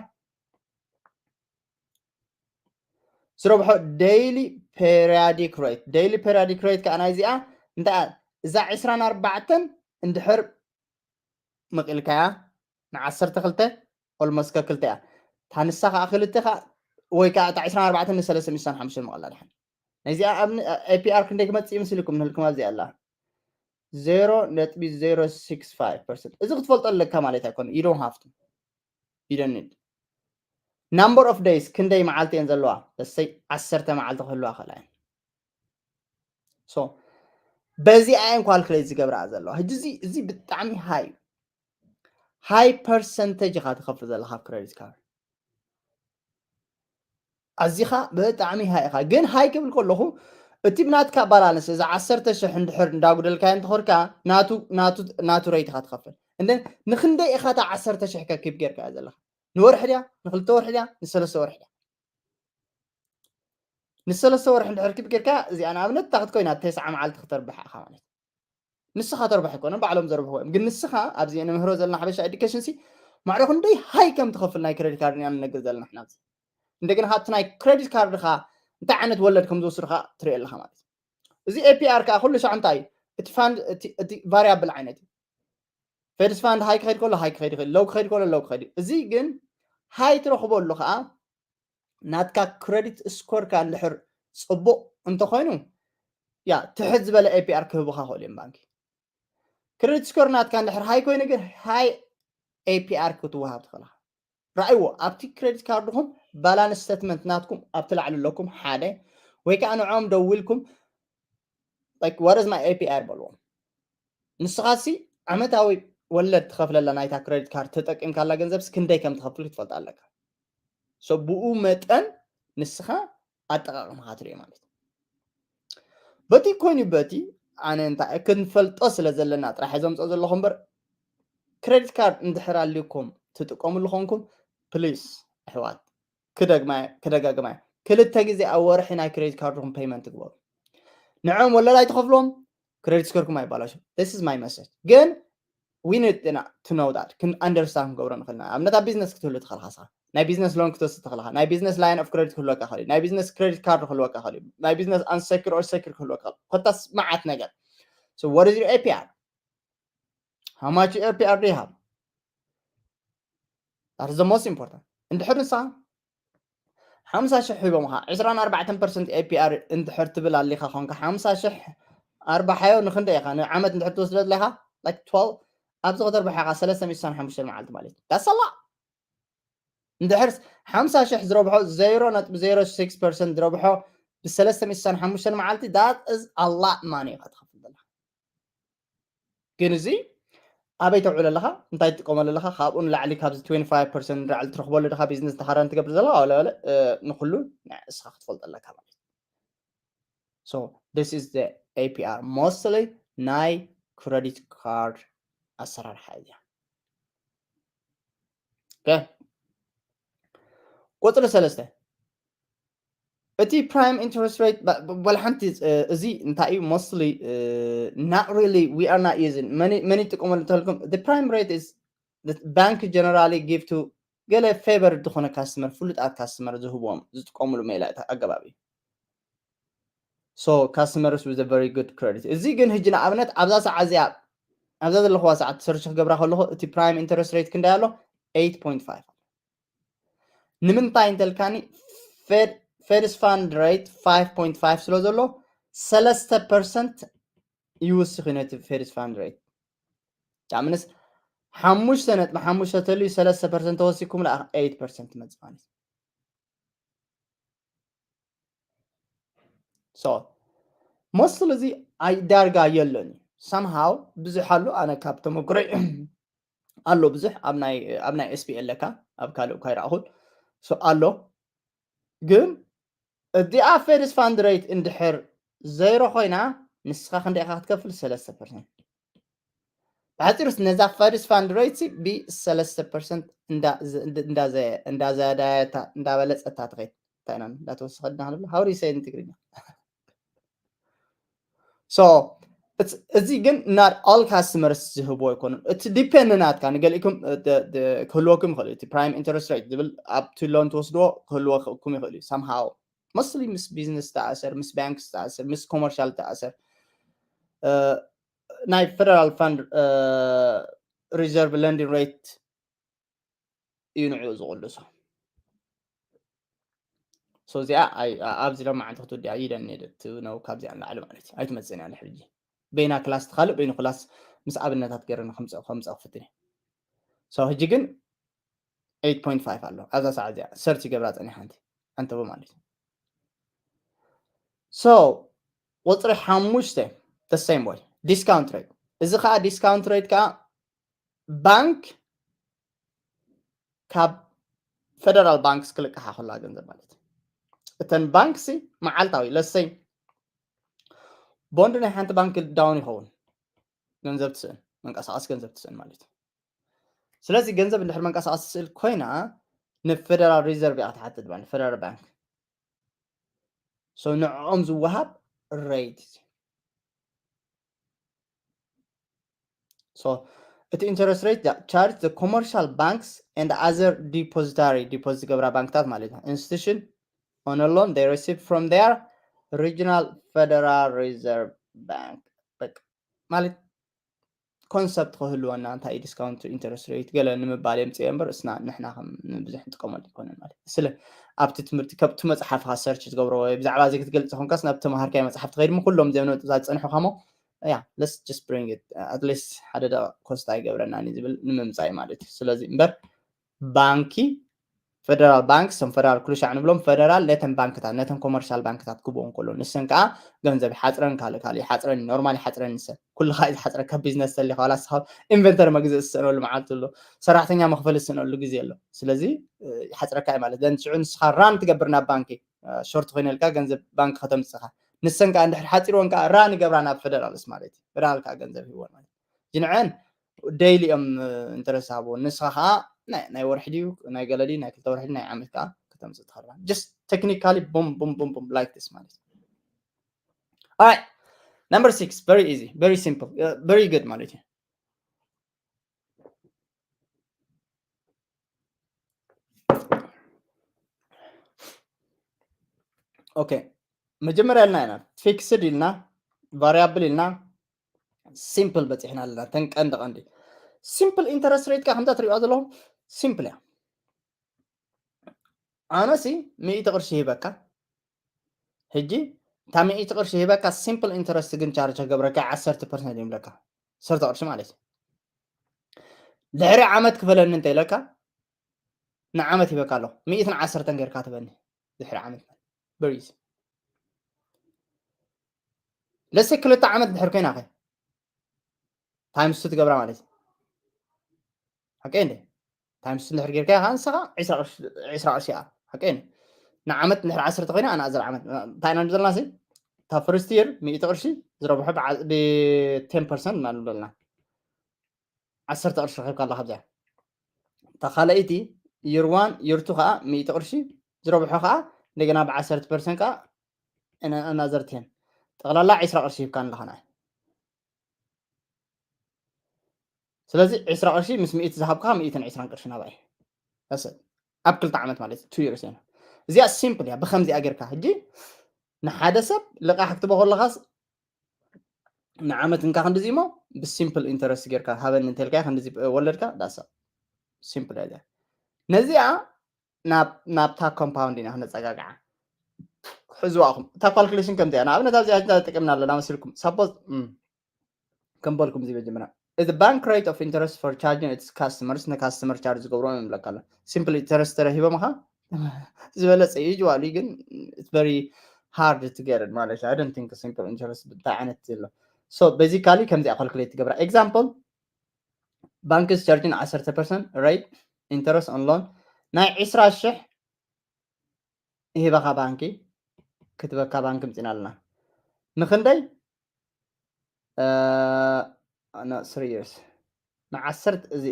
ዝረብሖ ዴይሊ ፔሪያዲክ ሬት ዴይሊ ፔሪያዲክ ሬት ከዓ ናይዚኣ እንታይ እያ? እዛ ዕስራን ኣርባዕተን እንድሕር መቂልካያ ንዓሰርተ ክልተ ኦልሞስት ከክልተ እያ። ታንሳ ከዓ ክልተ ከዓ ወይ ከዓ እታ ዕስራን ኣርባዕተን ንሰለስተ ሚእቲ ሓሙሽተ መቐላ ድሓን ናይዚኣ ኣብ ኤፒኣር ክንደይ ክመፅእ ይምስልኩም ንህልኩም ኣብዚ ኣላ ዜሮ ነጥቢ ዜሮ ሲክስ ፋይቭ ፐርሰንት እዚ ክትፈልጦ ኣለካ ማለት ኣይኮነ you don't have to you don't need number of days ክንደይ መዓልቲ እየን ዘለዋ ለሰይ ዓሰርተ መዓልቲ ክህልዋ ክእላ እየን so በዚኣ እየን ኳልኩሌት ዝገብራ ዘለዋ ሕጂ እዚ እዚ ብጣዕሚ ሃይ ሃይ ፐርሰንተጅ ኢኻ ትኸፍል ዘለካ ክሬዲት ካርድ ኣዚኻ ብጣዕሚ ሃይ ኢኻ ግን ሃይ ክብል ከለኹ እቲ ብናትካ ባላንስ እዚ ዓሰርተ ሽሕ እንድሕር እንዳጉደልካዮ እንተኾርካ ናቱ ሬት ኢኻ ትኸፍል እንደ ንክንደይ ኢኻ እታ ዓሰርተ ሽሕ ከኪብ ጌርካ ዘለኻ ንወርሒ ድያ ንክልተ ወርሒ ድያ ንሰለስተ ወርሒ ድያ ንሰለስተ ወርሒ እንድሕር ኪብ ጌርካ እዚኣ ንኣብነት እታ ክትኮይና ተስዓ መዓልቲ ክተርብሕ ኢኻ ማለት ንስኻ ተርባሕ ኣይኮነን ባዕሎም ዘርብሕዎ እዮም ግን ንስኻ ኣብዚ ንምህሮ ዘለና ሓበሻ ኤዱኬሽን ሲ ማዕረ ክንደይ ሃይ ከም ትኸፍል ናይ ክሬዲት ካርድ ኢና ንነግር ዘለና ሕና ኣብዚ እንደገና ካብቲ ናይ ክሬዲት ካርድኻ እንታይ ዓይነት ወለድ ከም ዝወስዱኻ ትሪኦ ኣለኻ ማለት እዩ እዚ ኤፒኣር ከዓ ኩሉ ሻዕ እንታይ እዩ እቲ ፋንድ እቲ ቫሪያብል ዓይነት እዩ ፌድስ ፋንድ ሃይ ክኸይድ ከሎ ሃይ ክኸይድ ይኽእል ለው ክኸይድ ከሎ ለው ክኸይድ እዚ ግን ሃይ ትረኽበሉ ከዓ ናትካ ክሬዲት ስኮርካ እንድሕር ፅቡቕ እንተኾይኑ ያ ትሕት ዝበለ ኤፒኣር ክህቡካ ክእሉ እዮም ባንኪ ክሬዲት ስኮር ናትካ እንድሕር ሃይ ኮይኑ ግን ሃይ ኤፒኣር ክትወሃብ ትኽእልካ ረኣይዎ ኣብቲ ክሬዲት ካርድኹም ባላንስ ስተትመንት ናትኩም ኣብቲ ላዕሊ ኣለኩም ሓደ ወይ ከዓ ንዖም ደዊልኩም what is my ኤፒኣር በልዎም ንስኻሲ ዓመታዊ ወለድ ትኸፍለላ ናይታ ክሬዲት ካርድ ተጠቂምካላ ገንዘብስ ክንደይ ከም ትኸፍል ክትፈልጥ ኣለካ ብኡ መጠን ንስኻ ኣጠቃቅምኻ ትሪኦ ማለት በቲ ኮይኑ በቲ ኣነ እንታይ ክንፈልጦ ስለ ዘለና ጥራሕ ዘምፅኦ ዘለኹ እምበር ክሬዲት ካርድ እንድሕር ኣልኩም ትጥቀምሉ ኾንኩም ፕሊስ ኣሕዋት ክደግማዮ ክደጋግማዮ ክልተ ግዜ ኣብ ወርሒ ናይ ክሬዲት ካርድኩም ፔይመንት ትግበሩ ንዕኦም ወለድ ኣይትኸፍሎም ክሬዲት ስኮርኩም ኣይባላሹ this is my message ግን we need to know that ክን understand ክንገብሮ ንኽእል ኢና ኣብነት ኣብ ቢዝነስ ክትህሉ ትኽእል ሓሳ ናይ ቢዝነስ ሎን ክትወስድ ትኽእል ናይ ቢዝነስ line of credit ክህልወካ ኽእል ናይ ቢዝነስ ክሬዲት ካርድ ክህልወካ ኽእል ናይ ቢዝነስ unsecured or secured ክህልወካ ኽእል ኮታስ መዓት ነገር so what is your APR how much APR do you have that is the most important እንድሕር ንሳ ሓምሳ ሽሕ ሂቦምኻ ዕስራን ኣርባዕተን ፐርሰንት APR እንድሕር ትብል ኣሊኻ ኾንካ ሓምሳ ሽሕ ኣርባሓዮ ንክንደይ ኢኻ ንዓመት እንድሕር ትወስዶ ኣለኻ like twelve ኣብዚ ከተርብሓ ኢኻ ሰለስተ ሚእቲ ሓሙሽተ መዓልቲ ማለት እዩ that's a lot እንድሕር ሓምሳ ሽሕ ዝረብሖ ዜሮ ነጥቢ ዜሮ ሲክስ ፐርሰንት ዝረብሖ ብሰለስተ ሚእቲ ሓሙሽተ መዓልቲ that is a lot money ኢኻ ትኸፍል ዘለኻ ግን እዚ ኣበይ ተውዕሎ ኣለኻ እንታይ ትጥቀመሉ ኣለኻ ካብኡ ንላዕሊ ካብዚ twenty five percent ንላዕሊ ትረኽበሉ ድኻ ቢዝነስ ድኻ ራን ትገብር ዘለኻ ዋላ ዋላ ንኩሉ ንስኻ ክትፈልጦ ኣለካ ማለት so this is the APR mostly ናይ credit card ኣሰራርሓ እያ okay ቁፅሪ ሰለስተ እቲ prime interest rate በል ሓንቲ እዚ እንታይ እዩ mostly not really we are not using መን ይጥቀመሉ እንተልኩም the prime rate is bank generally give to ገለ favored ዝኾነ customer ፍሉጣት customer ዝህብዎም ዝጥቀምሉ ሜላ ኣገባብ እዩ so customers with a very good credit እዚ ግን ሕጂ ንኣብነት ኣብዛ ሰዓት እዚኣ ኣብዛ ዘለኹዋ ሰዓት ሰርች ክገብራ ከለኹ እቲ prime interest rate ክንደይ ኣሎ eight point five ንምንታይ እንተልካኒ fed fed fund rate five point five ስለ ዘሎ ሰለስተ ፐርሰንት ይውስኽ እዩ ነቲ fed fund rate ጫምንስ ሓሙሽተ ነጥቢ ሓሙሽተ ተልዩ ሰለስተ ፐርሰንት ተወሲኩም ለኣ eight percent መጽእ ማለት እዩ so mostly እዚ ኣይ ዳርጋ የለን እዩ somehow ብዙሕ ኣሎ ኣነ ካብ ተመክሮይ ኣሎ ብዙሕ ኣብ ናይ ኣብ ናይ SBA ኣለካ ኣብ ካልእ እኳ ይረኣኹን so ኣሎ ግን እዚኣ fed fund rate እንድሕር ዜሮ ኮይና ንስኻ ክንደይ ኢኻ ክትከፍል ሰለስተ ፐርሰንት ብሓፂሩስ ነዛ ፈርስት ፋንድ ሬት ሲ ብሰለስተ ፐርሰንት እንዳዘያዳያታ እንዳበለፀታ ትኸይድ። እንታይ ኢና እንዳተወሰኸ ድና ክንብሎ how do you say in ትግርኛ? So እዚ ግን not all customers ዝህቦ ኣይኮኑን። እቲ ዲፔንድ ናትካ ንገሊእኩም ክህልወኩም ይኽእል እቲ prime interest rate ዝብል ኣብቲ ሎን ትወስድዎ ክህልወኩም ይኽእል እዩ። Somehow mostly ምስ ቢዝነስ ተኣሰር፣ ምስ ባንክ ተኣሰር፣ ምስ ኮመርሻል ተኣሰር ናይ federal fund reserve lending rate እዩ ንዕኡ ዝቕልሶ። So እዚኣ ኣብዚ ሎማዓንቲ ክትወዲኣ ኢደን ሄደት ነው ካብዚኣ ንላዕሊ ማለት እዩ። ኣይትመፅእን እያ ሕጂ። በይና ክላስ ትኻልእ በይኑ ክላስ ምስ ኣብነታት ገይረ ከምፅእ ክፍትን እዩ። So ሕጂ ግን eight point five ኣሎ ኣብዛ ሰዓት እዚኣ ሰርች ገብራ ፀኒሓ ሓንቲ ኣንተቦ ማለት እዩ። So ቁፅሪ ሓሙሽተ the same way discount rate። እዚ ከዓ discount rate ከዓ ባንክ ካብ ፌደራል ባንክስ ክልቅሓ ከላ ገንዘብ ማለት እዩ። እተን ባንክሲ መዓልታዊ ለሰይ ቦንድ ናይ ሓንቲ ባንክ ዳውን ይኸውን ገንዘብ ትስእን መንቀሳቐስ ገንዘብ ትስእን ማለት እዩ። ስለዚ ገንዘብ እንድሕር መንቀሳቐስ ትስእል ኮይና ንፌደራል ሪዘርቭ እያ ክትሓትት ማለት ፌደራል ባንክ። So ንዕኦም ዝወሃብ ሬት So እቲ interest rate charge the commercial banks and other depository deposit ዝገብራ ባንክታት ማለት ነው institution on a loan they receive from their regional federal reserve bank በቃ ማለት ኮንሰፕት ክህልወና እንታይ discount interest rate ገለ ንምባል የምፅእ እምበር እስና ንሕና ከም ብዙሕ ንጥቀመሉ ይኮነን ማለት ስለ ኣብቲ ትምህርቲ ከብቲ መፅሓፍካ ሰርች ትገብሮ ወይ ብዛዕባ እዚ ክትገልፅ ኮንካስ ናብ ተምሃርካይ መፅሓፍ ትኸይድ ኩሎም ዜም ነጥብታት ዝፀንሑ ካሞ yeah let's just bring it at least ሓደ ደቂቕ ኮስት ኣይገብረናን እዩ ዝብል ንምምፃእ ማለት እዩ። ስለዚ እምበር ባንኪ ፌደራል ባንክ ም ፌደራል ኩሉሻዕ ንብሎም ፌደራል ነተን ባንክታት ነተን ኮመርሻል ባንክታት ክብኦም ከሎ ንሰን ከዓ ገንዘብ ይሓፅረን ካልእ ካልእ ይሓፅረን ኖርማል ይሓፅረን ንሰን ኩልካ እዩ ዝሓፅረ ካብ ቢዝነስ ተሊካ ዋላ ስኻ ኢንቨንተር መግዝእ ዝስእነሉ መዓልቲ ኣሎ ሰራሕተኛ መክፈል ዝስእነሉ ግዜ ኣሎ። ስለዚ ይሓፅረካ እዩ ማለት ዘን ሽዑ ንስኻ ራን ትገብር ናብ ባንኪ ሾርት ኮይነልካ ገንዘብ ባንክ ከተምፅኻ ንሰን ከዓ እንድሕር ሓፂርወን ከዓ ራን ይገብራ ናብ ፌደራልስ ማለት እዩ ፌደራል ከዓ ገንዘብ ሂወን ማለት ጅንዐን ዴይሊ እዮም ኢንተረስት ሃብዎ ንስኻ ከዓ ናይ ወርሒ ድዩ ናይ ገለ ድዩ ናይ ክልተ ወርሒ ናይ ዓመት ከዓ ከተምፅእ ትኽእል just technically boom boom boom boom like this ማለት alright number six very easy very simple very good ማለት እዩ። Okay መጀመርያ ኢልና ኢና ፊክስድ ኢልና ቫሪያብል ኢልና ሲምፕል በፂሕና ኣለና። ተን ቀንዲ ቀንዲ ሲምፕል ኢንተረስት ሬት ካ ከምታ ትሪኦ ዘለኹም ሲምፕል እያ። ኣነሲ ሚእቲ ቅርሺ ሂበካ ሕጂ እታ ሚእቲ ቅርሺ ሂበካ ሲምፕል ኢንተረስት ግን ቻርጅ ክገብረካ ዓሰርተ ፐርሰንት ይብለካ ዓሰርተ ቅርሺ ማለት እዩ። ድሕሪ ዓመት ክፈለኒ እንተ ኢለካ ንዓመት ሂበካ ኣለኹ ሚእትን ዓሰርተን ጌርካ ትበኒ ድሕሪ ዓመት ብሪዝ ለሰ ክልተ ዓመት ድሕር ኮይና ኸ ታይምስ ቱ ትገብራ ማለት እዩ። ሓቀይ እንደ ታይምስ ቱ እንድሕር ጌርካ ኢኻ ንስኻ ዕስራ ቅርሺ እያ ሓቀይ እንደ ንዓመት እንድሕር ዓሰርተ ኮይና ኣናእዘር ዓመት እንታይ ኢና ዘለና ሲ እታ ፍርስት ይር ሚእቲ ቅርሺ ዝረብሖ ብ ቴን ፐርሰንት እናሉ ዘለና ዓሰርተ ቅርሺ ረኺብካ ኣላ ካብዚኣ እታ ካልኣይቲ ይር ዋን ይር ቱ ከዓ ሚእቲ ቅርሺ ዝረብሖ ከዓ እንደገና ብዓሰርተ ፐርሰንት ከዓ ኣናዘር ቴን ጠቕላላ ዕስራ ቅርሺ ሂብካ ኣለኻ ንዓይ ስለዚ ዕስራ ቅርሺ ምስ ሚእቲ ዝሃብካ ሚእትን ዕስራን ቅርሺ ናባይ ኣብ ክልተ ዓመት ማለት ቱ ይርስ እያ እዚኣ ሲምፕል እያ ብከምዚኣ ጌርካ ሕጂ ንሓደ ሰብ ልቃሕ ክትቦ ከለካስ ንዓመት እንካ ክንድዚ እሞ ብሲምፕል ኢንተረስት ጌርካ ሃበኒ እንተልካ ክንድዚ ወለድካ ዳሳ ሲምፕል እያ ነዚኣ ናብታ ኮምፓውንድ ኢና ክነፀጋግዓ ሕዝዋኹም እታ ካልኩሌሽን ከምዚኣ ንኣብነት ኣብዚኣ ጥቅምና ኣለና መሲልኩም ሳፖዝ ከም በልኩም እዚ መጀመርያ is the bank rate of interest for charging its customers ንካስተመር ቻርጅ ዝገብሮ ይብለካ ኣሎ simple interest ተረሂቦም ኻ ዝበለፀ እዩ ጅዋሉ ግን very hard to get ማለት I don't think simple interest እንታይ ዓይነት ዘሎ so basically ከምዚኣ ካልኩሌት ትገብራ example bank is charging ዓሰርተ percent rate interest on loan ናይ ዕስራ ሽሕ ይህበኻ ባንኪ ክትበካ ባንኪ ምፅና ኣለና ንክንደይ three years ንዓሰርተ እዚ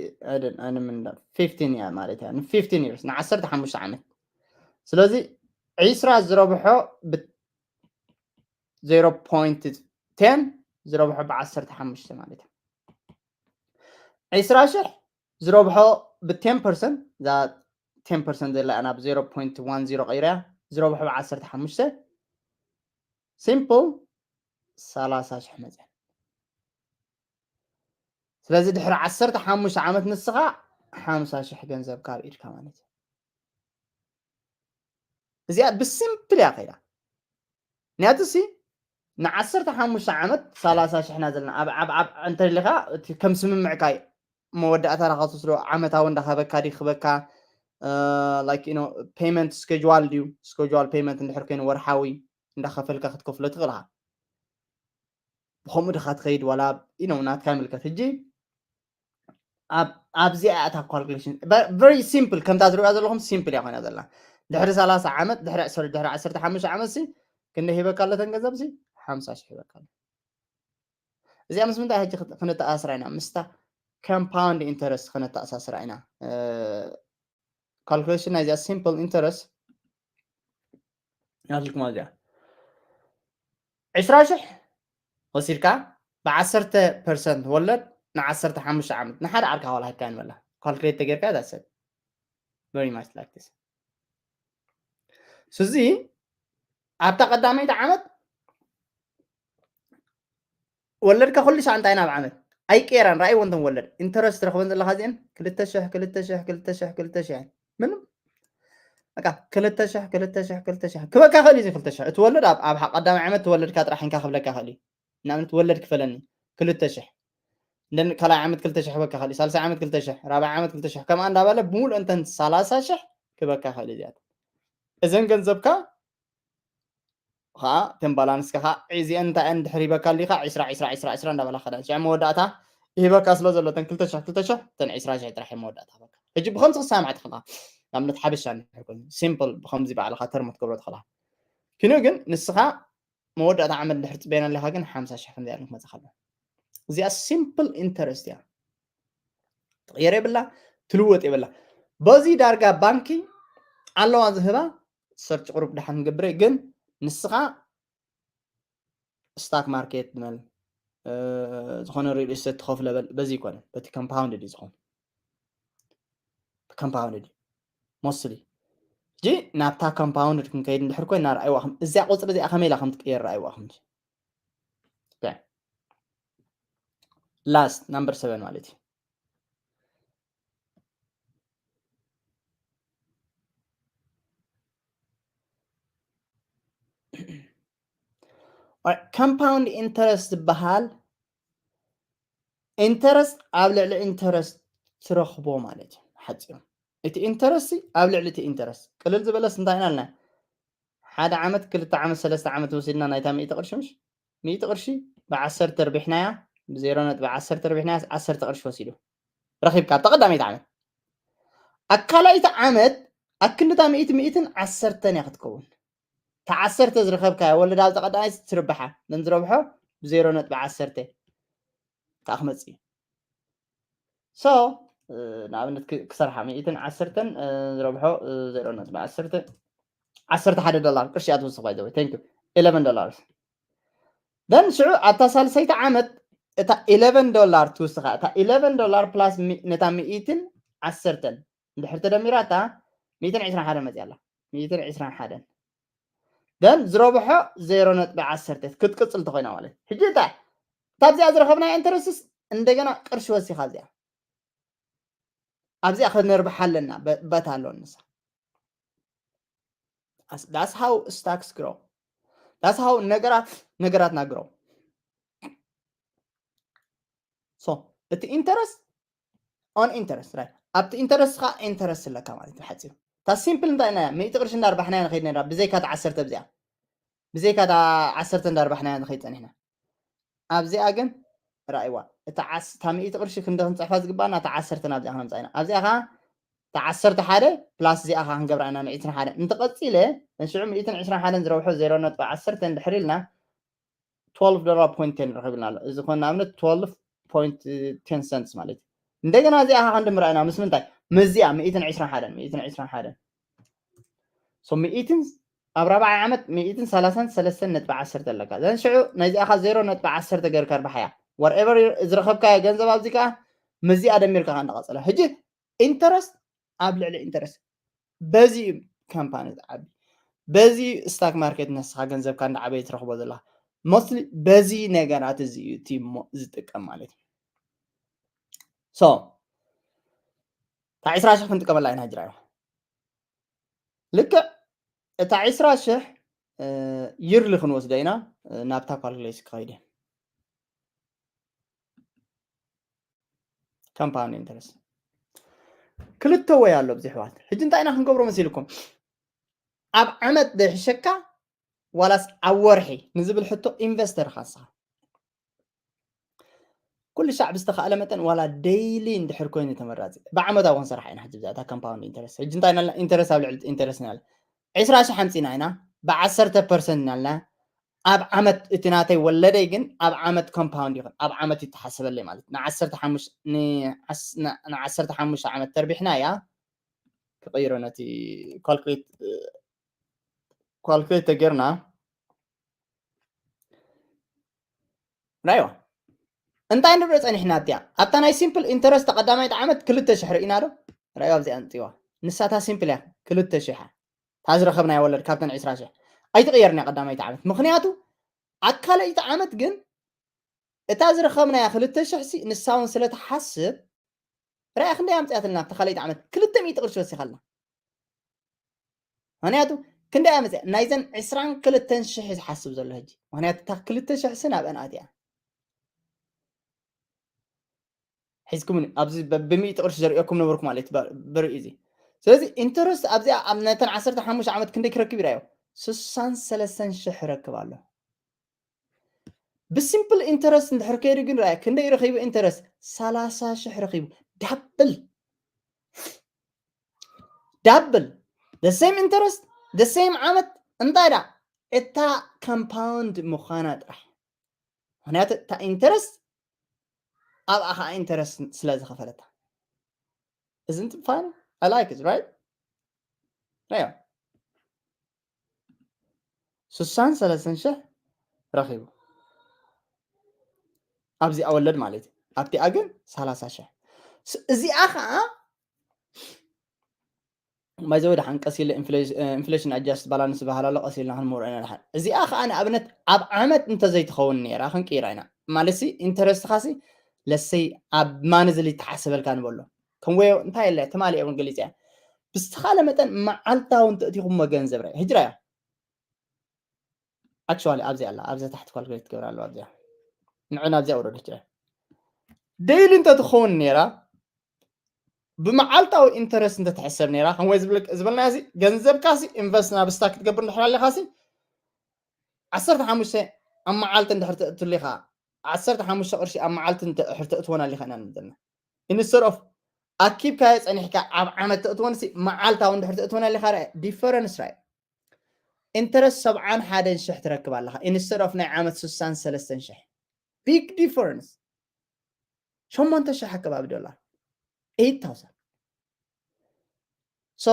ምን fifteen እያ ማለት እያ ን fifteen years ንዓሰርተ ሓሙሽተ ዓመት። ስለዚ ዒስራ ዝረብሖ ብ zero point ten ዝረብሖ ብ ዓሰርተ ሓሙሽተ ማለት እዩ። ዒስራ ሽሕ ዝረብሖ ብ ten percent እዛ ten percent ዘላ ናብ zero point one zero ቀይራ ዝረብሖ ብ ዓሰርተ ሓሙሽተ simple ሰላሳ ሽሕ መፅአ። ስለዚ ድሕሪ ዓሰርተ ሓሙሽተ ዓመት ንስኻ ሓምሳ ሽሕ ገንዘብ ካብ ኢድካ ማለት እዩ። እዚኣ ብሲምፕል እያ ከይዳ። ምክንያቱ ሲ ንዓሰርተ ሓሙሽተ ዓመት ሰላሳ ሽሕና ዘለና ኣብ ኣብ ኣብ እንተሊኻ እቲ ከም ስምምዕካ እዩ። መወዳእታ ዳኻ ትወስዶ ዓመታዊ እንዳኸበካ ዲ ክበካ like you know payment schedule ድዩ schedule payment እንድሕር ኮይኑ ወርሓዊ እንዳኸፈልካ ክትከፍሎ ትኽእል ኢኻ። ብኸምኡ ድኻ ትኸይድ ዋላ you know ናትካ ይምልከት። ሕጂ ኣብዚኣ እታ calculation very simple ከምታ ዝሪኣ ዘለኹም simple እያ ኮይና ዘላ። ድሕሪ ሰላሳ ዓመት ድሕሪ sorry ድሕሪ ዓሰርተ ሓሙሽተ ዓመት ሲ ክንደ ሂበካ ኣለተን ገንዘብ ሲ ሓምሳ ሽሕ ሂበካ ኣሎ። እዚኣ ምስ ምንታይ ሕጂ ክነተኣሳስራ ኢና? ምስታ compound interest ክነተኣሳስራ ኢና። Calculation ናይዚኣ simple interest ናትልኩም ኣብዚኣ ዕስራ ሽሕ ወሲድካ ብዓሰርተ percent ወለድ ንዓሰርተ ሓሙሽተ ዓመት ንሓደ ዓርካ ዋላ ሃካ ንበላ calculate ተጌርካ that's it very much like this። ስለዚ ኣብታ ቀዳመይቲ ዓመት ወለድካ ኩሉ ሻዕ እንታይ ናብ ዓመት ኣይቀየራን። ራእይዎ እንተን ወለድ interest ትረኽበን ዘለኻ እዚአን ክልተ ሽሕ ክልተ ሽሕ ክልተ ሽሕ ክልተ ሽሕ ምንም በቃ ክልተ ሽሕ ክልተ ሽሕ ክልተ ሽሕ ክበካ ክእል እዩ። ክልተ ሽሕ እቲ ወለድ ኣብ ቀዳማይ ዓመት ትወለድካ ጥራሕ እንካ ክብለካ ክእል እዩ። ንኣብነት ወለድ ክፈለኒ ክልተ ሽሕ እንደ ካልኣይ ዓመት ክልተ ሽሕ ክበካ ክእል እዩ። ሳልሳይ ዓመት ክልተ ሽሕ ራብዓይ ዓመት ክልተ ሽሕ ከምኣ እንዳበለ ብምሉእ እንተን ሰላሳ ሽሕ ክበካ ክእል እዩ። እዚኣት እዘን ገንዘብካ ከዓ እተን ባላንስካ ከዓ እዚአን እንታይ እየን ድሕር ይበካ ኣሊካ ዕስራ ዕስራ ዕስራ ዕስራ እንዳበላ ከዳ ሽዕ መወዳእታ ይህበካ ስለ ዘሎ እተን ክልተ ሽሕ ክልተ ሽሕ እተን ዕስራ ሽሕ ጥራሕ እየ መወዳእታ በካ። ሕጂ ብከምዚ ክሰማዕ ትኽእልካ ንኣብነት ሓበሻ እንድሕር ኮይኑ simple ብከምዚ ባዕልካ ተርም ክትገብሮ ትኽእልካ። ኪኑ ግን ንስኻ መወዳእታ ዓመት ድሕር ፅበየና ኣለካ ግን ሓምሳ ሽሕ ከምዚ ያለን ክመፅኻ ኣሎ። እዚኣ simple interest እያ። ትቕየር የብላ ትልወጥ የብላ። በዚ ዳርጋ ባንኪ ኣለዋ ዝህባ search ቁሩብ ድሓን ንገብረ ግን ንስኻ stock market ንበል ዝኾነ real estate ትኸፍሎ በል በዚ ይኮነ በቲ compounded እዩ ዝኾነ compounded እዩ mostly። ሕጂ ናብታ compounded ክንከይድ እንድሕር ኮይና ርኣይዋ እዚኣ ቁፅሪ እዚኣ ከመይ ኢላ ከም ትቅየር ርኣይዋ። last number seven ማለት እዩ። Compound interest ዝበሃል interest ኣብ ልዕሊ interest ትረኽቦ ማለት እዩ። ሓፂሩ እቲ interest ኣብ ልዕሊ እቲ interest ቅልል ዝበለስ እንታይ ኢና ኣልና ሓደ ዓመት ክልተ ዓመት ሰለስተ ዓመት ወሲድና ናይታ ሚእቲ ቅርሺ ምሽ ሚእቲ ቅርሺ ብዓሰርተ ርቢሕናያ ብዜሮ ነጥቢ ዓሰርተ ርቢሕናያ ዓሰርተ ቅርሺ ወሲዱ ረኺብካ ኣብታ ቀዳመይቲ ዓመት ኣብ ካልኣይቲ ዓመት ኣክንዲታ ሚእቲ ሚእትን ዓሰርተን እያ ክትከውን። ተዓሰርተ ዝረኸብካያ ወለድ ኣብዛ ቀዳማይ ትርብሓ ነን ዝረብሖ ብዜሮ ነጥቢ ዓሰርተ ከዓ ክመፅእ እዩ። So ንኣብነት ክሰርሓ ሚእትን ዓሰርተን ዝረብሖ ዜሮ ነጥቢ ዓሰርተ ዓሰርተ ሓደ ዶላር ቅርሺ እያ ትውስኽ ባይ ዘወይ thank you eleven dollars then ሽዑ ኣብታ ሳልሰይቲ ዓመት እታ eleven ዶላር ትውስኻ እታ eleven ዶላር plus ነታ ሚእትን ዓሰርተን እንድሕር ተደሚራታ ሚእትን ዕስራን ሓደ መፅያ ኣላ ሚእትን ዕስራን ሓደን then ዝረብሖ ዜሮ ነጥቢ ዓሰርተ ክትቅፅል ተኮይና ማለት ሕጂ እንታይ ካብዚኣ ዝረኸብና interest እንደገና ቅርሺ ወሲኻ እዚኣ ኣብዚኣ ከነርብሓ ኣለና በታ ኣሎ ንሳ that's how stocks grow that's how ነገራት ነገራት ናግረው so እቲ interest on interest right ኣብቲ interest ካ interest ኣለካ ማለት እዩ ሓፂሩ እታ simple እንታይ ኢና ሚእቲ ቅርሺ እንዳርባሕናያ ንኸይድ ነራ ብዘይካ ዓሰርተ ኣብዚኣ ብዘይካ ዓሰርተ እንዳርባሕናያ ንኸይድ ፀኒሕና ኣብዚኣ ግን ራእይዋ እታ ሚእቲ ቅርሺ ክንደ ክንፅሕፋ ዝግባና እታ ዓሰርተ ናብዚኣ ክነምፃ ኢና ኣብዚኣ ከዓ እታ ዓሰርተ ሓደ plus እዚኣ ከዓ ክንገብራ ኢና ሚእትን ሓደ እንተቐፂለ ንሽዑ ሚእትን ዕስራን ሓደን ዝረብሖ ዜሮ ነጥቢ ዓሰርተ እንድሕር ኢልና twelve dollar point ten ረኺብና ኣሎ እዚ ኮን ንኣብነት twelve point ten cents ማለት እዩ እንደገና እዚኣ ከ ክንድምራ ኢና ምስ ምንታይ? ምስዚኣ ሚእትን ዕስራን ሓደን፣ ሚእትን ዕስራን ሓደን። So ሚእትን ኣብ ራብዓይ ዓመት ሚእትን ሰላሳን ሰለስተን ነጥቢ ዓሰርተ ኣለካ። ዘን ሽዑ ነዚኣ ከ ዜሮ ነጥቢ ዓሰርተ ገርካ ርባሓያ። Whatever ዝረኸብካዮ ገንዘብ ኣብዚ ከኣ ምስዚኣ ደሚርካ ከ እንዳቐጸለ። ሕጂ ኢንተረስት ኣብ ልዕሊ ኢንተረስት። በዚ እዩ ካምፓኒ ዝዓቢ። በዚ እዩ ስታክ ማርኬት ንስኻ ገንዘብካ እንዳዓበየ ትረኽቦ ዘለኻ። Mostly በዚ ነገራት እዚ እዩ እቲ ሞ-፣ ዝጥቀም ማለት እዩ። So እታ ዕስራ ሽሕ ክንጥቀመላ ኢና ሕጂ ራእዩ። ልክዕ እታ ዕስራ ሽሕ፣ እ፣ ይርሊ ክንወስዶ ኢና፣ እ፣ ናብታ ካልኩሌሽን ክኸይድ እየ። ኮምፓውንድ ኢንተረስት ክልተ ወይ ኣሎ ኣብዚ ኣሕዋት። ሕጂ እንታይ ኢና ክንገብሮ መሲልኩም? ኣብ ዓመት ደሕሸካ ዋላስ ኣብ ወርሒ ንዝብል ሕቶ ኢንቨስተር ኢኻ ንስኻ። ኩሉ ሻዕ ብዝተኻእለ መጠን ዋላ ዴይሊ እንድሕር ኮይኑ ተመራፂ። ብዓመታዊ ክንሰርሓ ኢና ሕጂ ብዛዕባ ኮምፓውንድ ኢንተረስት። ሕጂ እንታይ ኢና ኢንተረስት ኣብ ልዕሊ ኢንተረስት ኢና። ዕስራ ሽሕ ኣምፂና ኢና፣ ብዓሰርተ ፐርሰንት ኢና። ኣብ ዓመት እቲ ናተይ ወለደይ ግን ኣብ ዓመት ኮምፓውንድ ይኹን፣ ኣብ ዓመት ይተሓሰበለይ ማለት። ንዓሰርተ ሓሙሽተ፣ ንዓስ-፣ ን-፣ ንዓሰርተ ሓሙሽተ ዓመት ተርቢሕና እያ። ክቕይሮ ነቲ ካልኩሌት፣ ካልኩሌት ተጌርና። ራይዋ። እንታይ ንርኢ ጸኒሕና እቲኣ? ኣብታ ናይ ሲምፕል ኢንተረስት ቀዳማይቲ ዓመት ክልተ ሽሕ ርኢና ዶ? ራይዋ ኣብዚኣ ኣንጽዋ። ንሳታ ሲምፕል እያ፣ ክልተ ሽሕ እያ። እታ ዝረኸብናያ ወለድ ካብተን ዕስራ ሽሕ። ኣይትቕየርን እያ ቀዳማይቲ ዓመት። ምኽንያቱ ኣብ ካልኣይቲ ዓመት ግን እታ ዝረኸብናያ ክልተ ሽሕ ሲ ንሳ እውን ስለ ትሓስብ፣ ራእያ ክንደይ ኣምጽኣትና ኣብታ ካልኣይቲ ዓመት? ክልተ ሚእቲ ቅርሺ ወሲኻልና። ምኽንያቱ ክንደይ ኣመጽኣ? ናይዘን ዕስራን ክልተን ሽሕ እዩ ዝሓስብ ዘሎ ሕጂ። ምኽንያቱ እታ ክልተ ሽሕ ሲ ናብአን ኣትያ። ሒዝኩምኒ፣ ኣብዚ ብ-፣ ብሚእቲ ቅርሺ ዘርእየኩም ነበርኩ ማለት ብ-፣ ብርኢ እዚ። ስለዚ ኢንተረስት ኣብዚኣ ኣብ ነተን ዓሰርተ ሓሙሽተ ዓመት ክንደይ ክረክብ ይረኣዮ? ስሳን ሰለስተን ሽሕ ይረክብ ኣሎ። ብሲምፕል ኢንተረስት እንድሕር ከይዱ ግን ረኣየ፣ ክንደይ ረኺቡ ኢንተረስት? ሰላሳ ሽሕ ረኺቡ። ዳብል። ዳብል። The same interest፣ the same ዓመት። እንታይ ዳ? እታ ኮምፓውንድ ምዃና ጥራሕ። ምኽንያቱ እታ ኢንተረስት ኣብኣ ኸዓ ኢንተረስት ስለ ዝኸፈለታ። Isn't it funny? I like it, right? ራእዮ። ስሳን ሰለስተን ሽሕ ረኺቡ። ኣብዚኣ ወለድ ማለት እዩ። ኣብቲኣ ግን ሰላሳ ሽሕ። ስ-፣ እዚኣ ኸዓ፣ by the way፣ ደሓን ቀስ ኢለ ኢንፍሌሽ-፣ እ፣ ኢንፍሌሽን ኣጃስት ባላንስ ዝበሃል ኣሎ፣ ቀስ ኢልና ክንመርዖ ኢና ደሓን። እዚኣ ኸዓ ንኣብነት ኣብ ዓመት እንተዘይትኸውን ነይራ ክንቅይራ ኢና። ማለት ሲ ኢንተረስትኻ ሲ ለሰይ ኣብ ማንዝሊ ተሓሰበልካ ንበሎ። ከም ወዮ እንታይ የለ፣ ትማሊ እውን ገሊፀ እያ። ብዝተኻለ መጠን መዓልታዊ እንተእቲኹሞ ገንዘብ ራእዩ። ሕጂ ራእያ። ኣክቹዋሊ ኣብዚ ኣላ፣ ኣብዛ ታሕቲ ኳልኩሌት ትገብር ኣለዋ ኣብዚኣ። ንዑ ናብዚኣ ውረዱ ሕጂ ራእያ። ዴይሊ እንተትኸውን ነይራ፣ ብመዓልታዊ ኢንተረስት እንተትሕሰብ ነይራ፣ ከም ወይ ዝብል-፣ ዝበልናዮ ሲ ገንዘብካ ሲ ኢንቨስት ናብ ስታክ ክትገብር እንድሕር ኣለኻ ሲ ዓሰርተ ሓሙሽተ ኣብ መዓልቲ እንድሕር ተእትሉ ኢኻ፣ ዓሰርተ ሓሙሽተ ቅርሺ ኣብ መዓልቲ እንድሕር ተእትወና ኣለኻ ኢና ንብለና። ኢንስተድ ኦፍ ኣኪብካዮ ጸኒሕካ ኣብ ዓመት ተእትወን ሲ መዓልታዊ እንድሕር ተእትወና ኣለኻ፣ ራእየ ዲፈረንስ ራእየ። ኢንተረስት ሰብዓን ሓደን ሽሕ ትረክብ ኣለኻ፣ ኢንስተድ ኦፍ ናይ ዓመት ስሳን ሰለስተን ሽሕ። ቢግ ዲፈረንስ። ሸሞንተ ሽሕ ኣከባቢ ዶላር። ኤይት ታውዘንድ። ሶ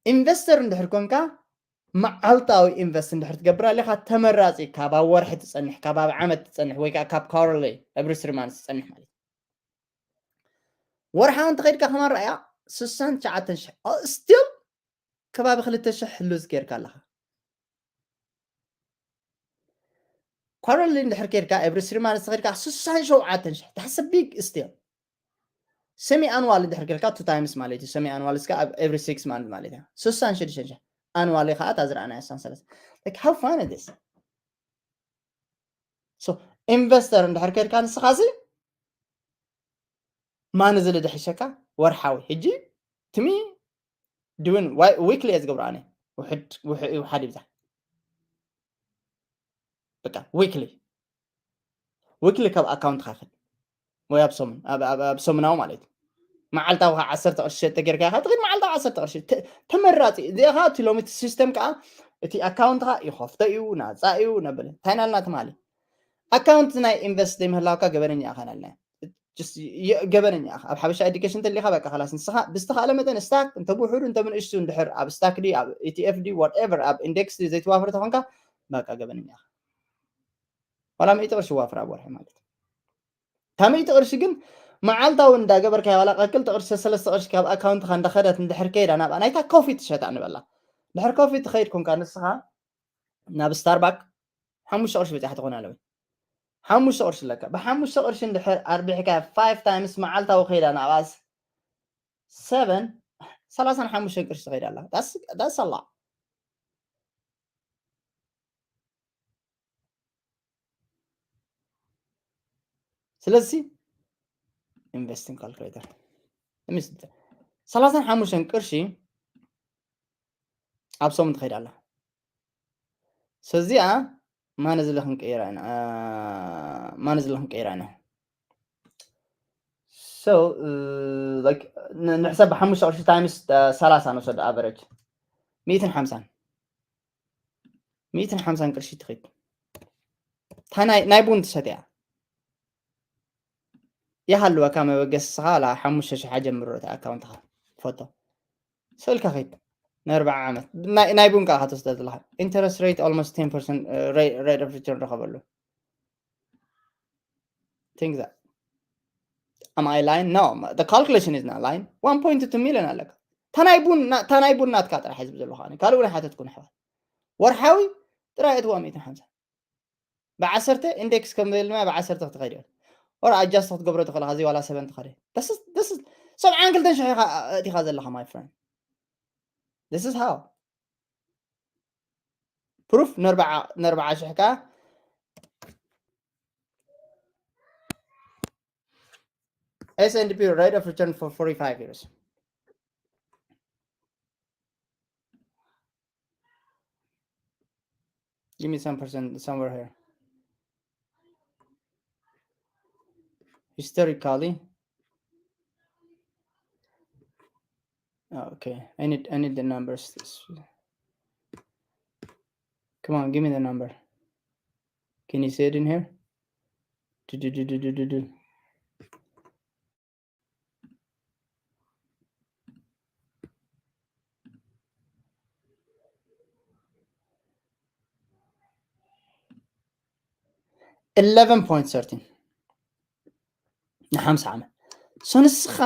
ኢንቨስተር እንድሕር ኮንካ፣ መዓልታዊ ኢንቨስት እንድሕር ትገብር ኣለኻ፣ ተመራጺ፣ ካብ ኣብ ወርሒ ትጸንሕ፣ ካብ ኣብ ዓመት ትጸንሕ፣ ወይ ከዓ ካብ ኳርተርሊ፣ ኤቭሪ ስሪ ማንስ ትጸንሕ ማለት እዩ። ወርሓዊ እንተኸይድካ ከማን ረኣያ፣ ስሳን ትሽዓተን ሽሕ። ኦ፣ ስቲል ከባቢ ክልተ ሽሕ ሉዝ ጌርካ ኣለኻ። ኳርተርሊ እንድሕር ኬድካ፣ ኤቭሪ ስሪ ማንስ ተኸድካ፣ ስሳን ሸውዓተን ሽሕ። That's a big still። ሰሚ ኣንዋል እንድሕር ጌርካ፣ ቱ ታይምስ ማለት እዩ። ሰሚ ኣንዋል እስከ ኣብ ኤቭሪ ሲክስ ማንት ማለት እዩ። ስሳን ሽዱሽተን ሽሕ። ኣንዋል ከዓ እታ ዝረኣናያ ስሳን ሰለስተ። Like, how fun is this? So ኢንቨስተር እንድሕር ኬድካ ንስኻ ሲ ማንዝሊ ድሕሸካ ወርሓዊ። ሕጂ ትሚ ድውን ዋይ-፣ ዊክሊ እየ ዝገብሮ ኣነ። ውሕድ፣ ውሕ-፣ ውሓድ ይብዛ። በቃ ዊክሊ። ዊክሊ ካብ ኣካውንትካ ይኸድ። ወይ ኣብ ሰሙን፣ ኣብ፣ ኣብ፣ ኣብ ሰሙናዊ ማለት እዩ። መዓልታዊ ከዓ ዓሰርተ ቅርሺ ሸጥ ተጌርካ ኢኻ ትኸድ፣ መዓልታዊ ዓሰርተ ቅርሺ። ተ-፣ ተመራፂ። እዚኣ ከዓ እቲ ሎሚ እቲ ሲስተም ከዓ እቲ ኣካውንትካ ይኸፍቶ እዩ፣ ናፃ እዩ፣ ነብል። እንታይ ናልና ትማሊ? ኣካውንት ናይ ኢንቨስት ዘይምህላውካ ገበነኛ ኢኻ ናልና። ገበነኛ ኢኻ። ኣብ ሓበሻ ኤዱኬሽን እንተሊኻ በቃ ላስ ንስኻ ብዝተኻእለ መጠን ስታክ እንተ ብውሕዱ እንተ ብንእሽቱ እንድሕር ኣብ ስታክ ዲ ኣብ ኢቲኤፍ ዲ ወትኤቨር ኣብ ኢንዴክስ ዲ ዘይተዋፈር ተኾንካ በቃ ገበነኛ ኢኻ። ዋላ ሚእቲ ቅርሺ ዋፍር ኣብ ወርሒ ማለት እዩ። እታ ሚእቲ ቅርሺ ግን መዓልታዊ እንዳገበርካዮ ዋላ ቀክልተ ቅርሺ ሰለስተ ቅርሺ ካብ ኣካውንትካ እንዳኸደት እንድሕር ከይዳ ናብኣ ናይታ ኮፊ ትሸጣ ንበላ። ድሕር ኮፊ ትኸይድ ኮንካ ንስኻ ናብ ስታርባክ ሓሙሽተ ቅርሺ በፂሓ ትኾን ኣለዊ ሓሙሽተ ቅርሺ ኣለካ። ብሓሙሽተ ቅርሺ እንድሕር ኣርቢሕካ ፋይቭ ታይምስ መዓልታዊ ከይዳ ናብኣስ ሰቨን ሰላሳን ሓሙሽተን ቅርሺ ትኸይድ ኣላ። ዳስ ኣላ። ስለዚ ኢንቨስቲንግ ካልኩሌተር ሰላሳን ሓሙሽተን ቅርሺ ኣብ ሰሙን ትኸይድ ኣላ። ሰዚኣ ማነ ዝለ ክንቀይራ ኢና ማነ ዝለ ክንቀይራ ኢና። ንሕሰብ ብሓሙሽተ ቅርሺ ታይምስ ሰላሳ ንወሰድ ኣቨረጅ ሚእትን ሓምሳን ሚእትን ሓምሳን ቅርሺ ትኸይድ። ናይ ቡን ትሰትያ ይሃልወካ መበገስኻ ላ ሓሙሽተ ሽሕ ጀምሮ እቲ ኣካውንትኻ ፎቶ ስእልካ ኸይድ ንኣርባዓ ዓመት ናይ ቡን ቃልካ ተወስደ ዘለኻ interest rate almost ten percent rate of return ረኸበሉ። Think that am I lying? No, the calculation is not lying. One point two million ኣለካ። ታናይ ቡን ታናይ ቡን ናትካ ጥራሕ ህዝቢ ዘለኻ ካልእ እውን ሓተትኩን ኣሕዋት ወርሓዊ ጥራይ እትዋ ሚእትን ሓምሳ ብዓሰርተ ኢንዴክስ ከም ዘልማ ብዓሰርተ ክትኸይድ ወር ኣጃስት ክትገብሮ ትኽእል ዚ ዋላ ሰበን ትኸደ ሰብዓን ክልተን ሽሕ ኢኻ እቲኻ ዘለኻ my friend. This is how proof ነርባዓ ሽሕ ከ S and P rate of return for forty-five years. Give me some percent somewhere here. Historically. Oh, okay, I need I need the numbers. Come on, give me the number. Can you see it in here? Eleven point thirteen ንሓምሳ ዓመት ሶ ንስኻ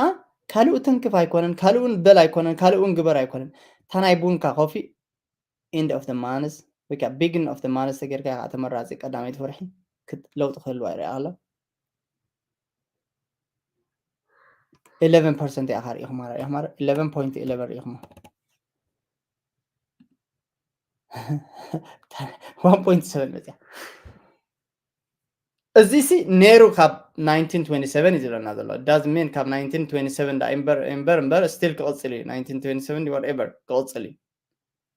ካልኡ ተንክፍ ኣይኮነን ካልኡ እውን በል ኣይኮነን ካልኡ እውን ግበር ኣይኮነን እታ ናይ ቡንካ ኮፊ end of the month ወይ ከዓ begin of the month ተጌርካ ከዓ ተመራፂ ቀዳመይቲ ወርሒ ለውጢ ክህልዋ ይረኣ ኣሎ። Eleven percent ኢኻ ርኢኹማ ርኢኹማ eleven point eleven ርኢኹማ one point seven መፅያ። እዚ ሲ ነይሩ ካብ nineteen twenty-seven እዩ ዝብለና ዘሎ doesn't mean ካብ nineteen twenty-seven እምበር እምበር still ክቕፅል እዩ nineteen twenty-seven whatever ክቕፅል እዩ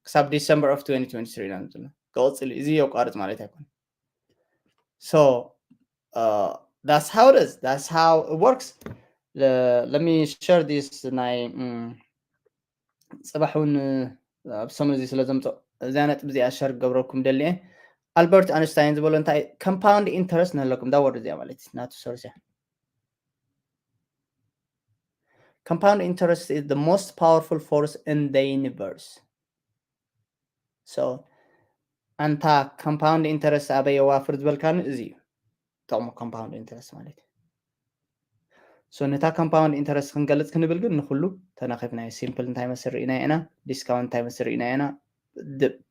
ክሳብ December of twenty twenty-three ኢና ዘለና ክቕፅል እዩ እዚ የቋርፅ ማለት ኣይኮነ። So that's how it is, that's how it works. Let me share this ናይ ፅባሕ እውን ኣብ ሰሙን እዚ ስለ ዘምፅኦ እዚኣ ነጥብ እዚኣ ሸር ክገብረኩም ደልየ። ኣልበርት ኣንስታይን ዝበሎ እንታይ compound interest ንህለኩም እዛ ወርድ እዚኣ ማለት ናቱ ሶርስ እያ። Compound interest is the most powerful force in the universe. So ኣንታ compound interest ኣበይ የዋፍር ዝበልካኒ እዚ እዩ ጥቕሙ compound interest ማለት እዩ። So ነታ compound interest ክንገልፅ ክንብል ግን ንኩሉ ተናኺፍናዮ። Simple እንታይ መስል ርኢና ኢና፣ discount እንታይ መስል ርኢና ኢና፣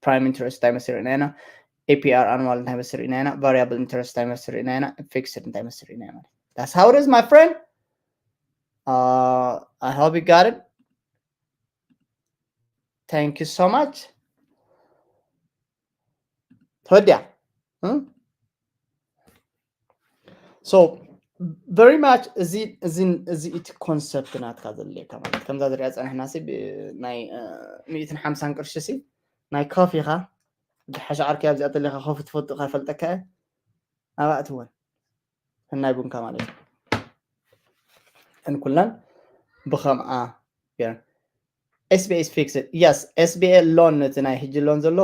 prime interest እንታይ መስል ርኢና ኢና፣ APR annual እንታይ መስል ርኢና ኢና፣ variable interest እንታይ መስል ርኢና ኢና፣ fixed እንታይ መስል ርኢና ኢና ማለት that's how it is my friend. I hope you got it. Thank you so much. ተወዲያ so very much እዚ እዚ እዚ እቲ ኮንሰፕት ናትካ ዘድልየካ ማለት ከምዛ ዝሪኣ ፀናሕና ሲ ናይ ሚእትን ሓምሳን ቅርሺ ሲ ናይ ኮፊ ኢኻ ዝሓሸ ዓርኪ ኣብዚኣ ተለካ ኮፊ ትፈጡ ከፈልጠካ ኣብኣ እትወን ሰናይ ቡንካ ማለት እዩ። እንኩላን ብኸምኣ ገይረን SBS fixed yes SBA loan ነቲ ናይ ሕጂ loan ዘሎ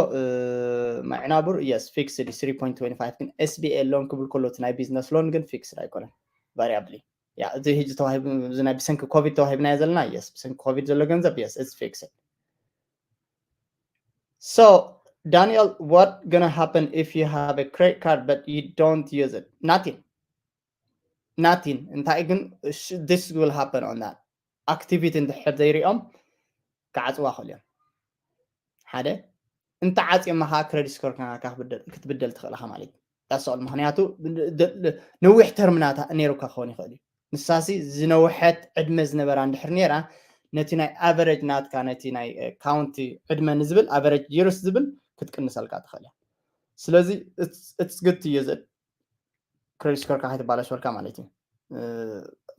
ማዕናቡር yes fixed three point twenty five ግን SBA loan ክብል ከሎ እቲ ናይ ቢዝነስ loan ግን fixed ኣይኮነን variable ያ እዚ ሕጂ ተዋሂቡ እዚ ናይ ብሰንኪ ኮቪድ ተዋሂብናዮ ዘለና yes ብሰንኪ ኮቪድ ዘሎ ገንዘብ yes it's fixed. So Daniel, what gonna happen if you have a credit card but you don't use it? Nothing. Nothing. እንታይ ግን this will happen on that activity እንድሕር ዘይሪኦም ክዓፅዋ ክእል እዮም። ሓደ እንተ ዓፂዮማ ከዓ credit score ካ ክትብደል ትኽእል ኢኻ ማለት እዩ። ዳስኦል ምክንያቱ ነዊሕ ተርም ናታ ነይሩካ ክኸውን ይኽእል እዩ። ንሳሲ ዝነውሐት ዕድመ ዝነበራ እንድሕር ነይራ ነቲ ናይ average ናትካ ነቲ ናይ county ዕድመ ንዝብል average years ዝብል ክትቅንሰልካ ትኽእል እያ። ስለዚ it's good to use it credit score ካ ከይትባላሸወልካ ማለት እዩ።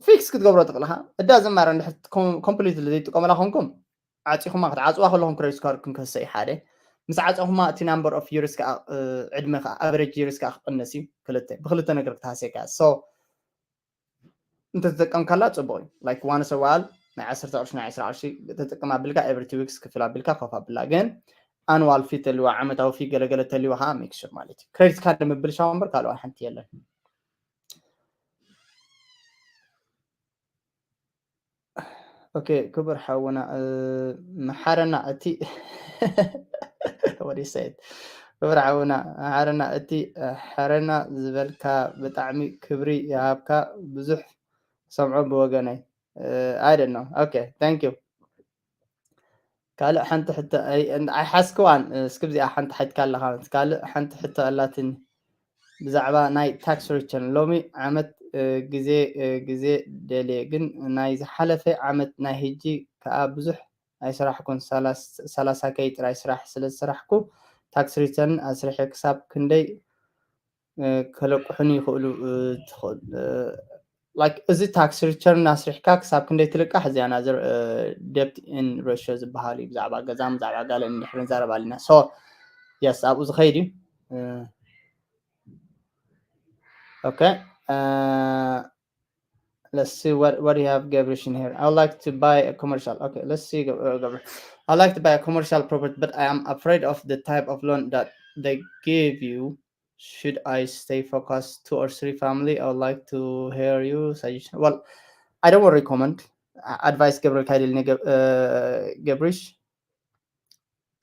Fix ክትገብሮ ትኽእል ኢኻ። እዳ ዝማረ እንድሕር completely ዘይጥቀመላ ኮንኩም ዓፂኹማ ክትዓፅዋ ከለኹም credit score ክንከሰ እዩ ሓደ። ምስ ዓፀኹማ እቲ number of years ከዓ ዕድመ ከዓ average years ከዓ ክቕንስ እዩ ክልተ ብክልተ ነገር ክትሃስየካ so እንተተጠቀምካላ ፅቡቅ እዩ። Like once a while ናይ ዓሰርተ ቅርሺ ናይ ዕስራ ቅርሺ ተጠቅም ኣቢልካ every two weeks ክፍል ኣቢልካ ኮፍ ኣብላ ግን annual fee ተልዋ ዓመታዊ fee ገለገለ ተልዋ ከዓ make sure ማለት እዩ። Credit card ንምብልሻው እምበር ካልኦ ሓንቲ የለን። ኦኬ ክቡር ሓውና መሓረና እቲ what he said ክቡር ሓውና መሓረና እቲ ሕረና ዝበልካ ብጣዕሚ ክብሪ ይሃብካ። ብዙሕ ሰምዖ ብወገነይ። I don't know. Okay, thank you. ካልእ ሓንቲ ሕቶ ኣይሓዝክዋን እስክብዚኣ ሓንቲ ሓይትካ ኣለኻ። ካልእ ሓንቲ ሕቶ ኣላትኒ ብዛዕባ ናይ tax return ሎሚ ዓመት ግዜ ግዜ ደልየ ግን ናይ ዝሓለፈ ዓመት ናይ ሕጂ ከዓ ብዙሕ ኣይስራሕኩን። ሰላሳ ከይ ጥራይ ስራሕ ስለ ዝስራሕኩ tax return ኣስርሐ ክሳብ ክንደይ ከለቅሑኒ ይኽእሉ ትኽእል like እዚ tax return ኣስሪሕካ ክሳብ ክንደይ ትልቃሕ እዚኣ ናዘር debt in ratio ዝበሃል እዩ። ብዛዕባ ገዛን ብዛዕባ ጋልን እንድሕር ንዛረብ ኣለና። So yes ኣብኡ ዝኸይድ እዩ። Okay. Let's see what, what do you have, Gabrish, in here? I would like to buy a commercial. Okay, let's see, Gabrish. I would like to buy a commercial property, but I am afraid of the type of loan that they give you. Should I stay focused two or three family? I would like to hear you suggestion. Well, I don't recommend advice. Gabrish,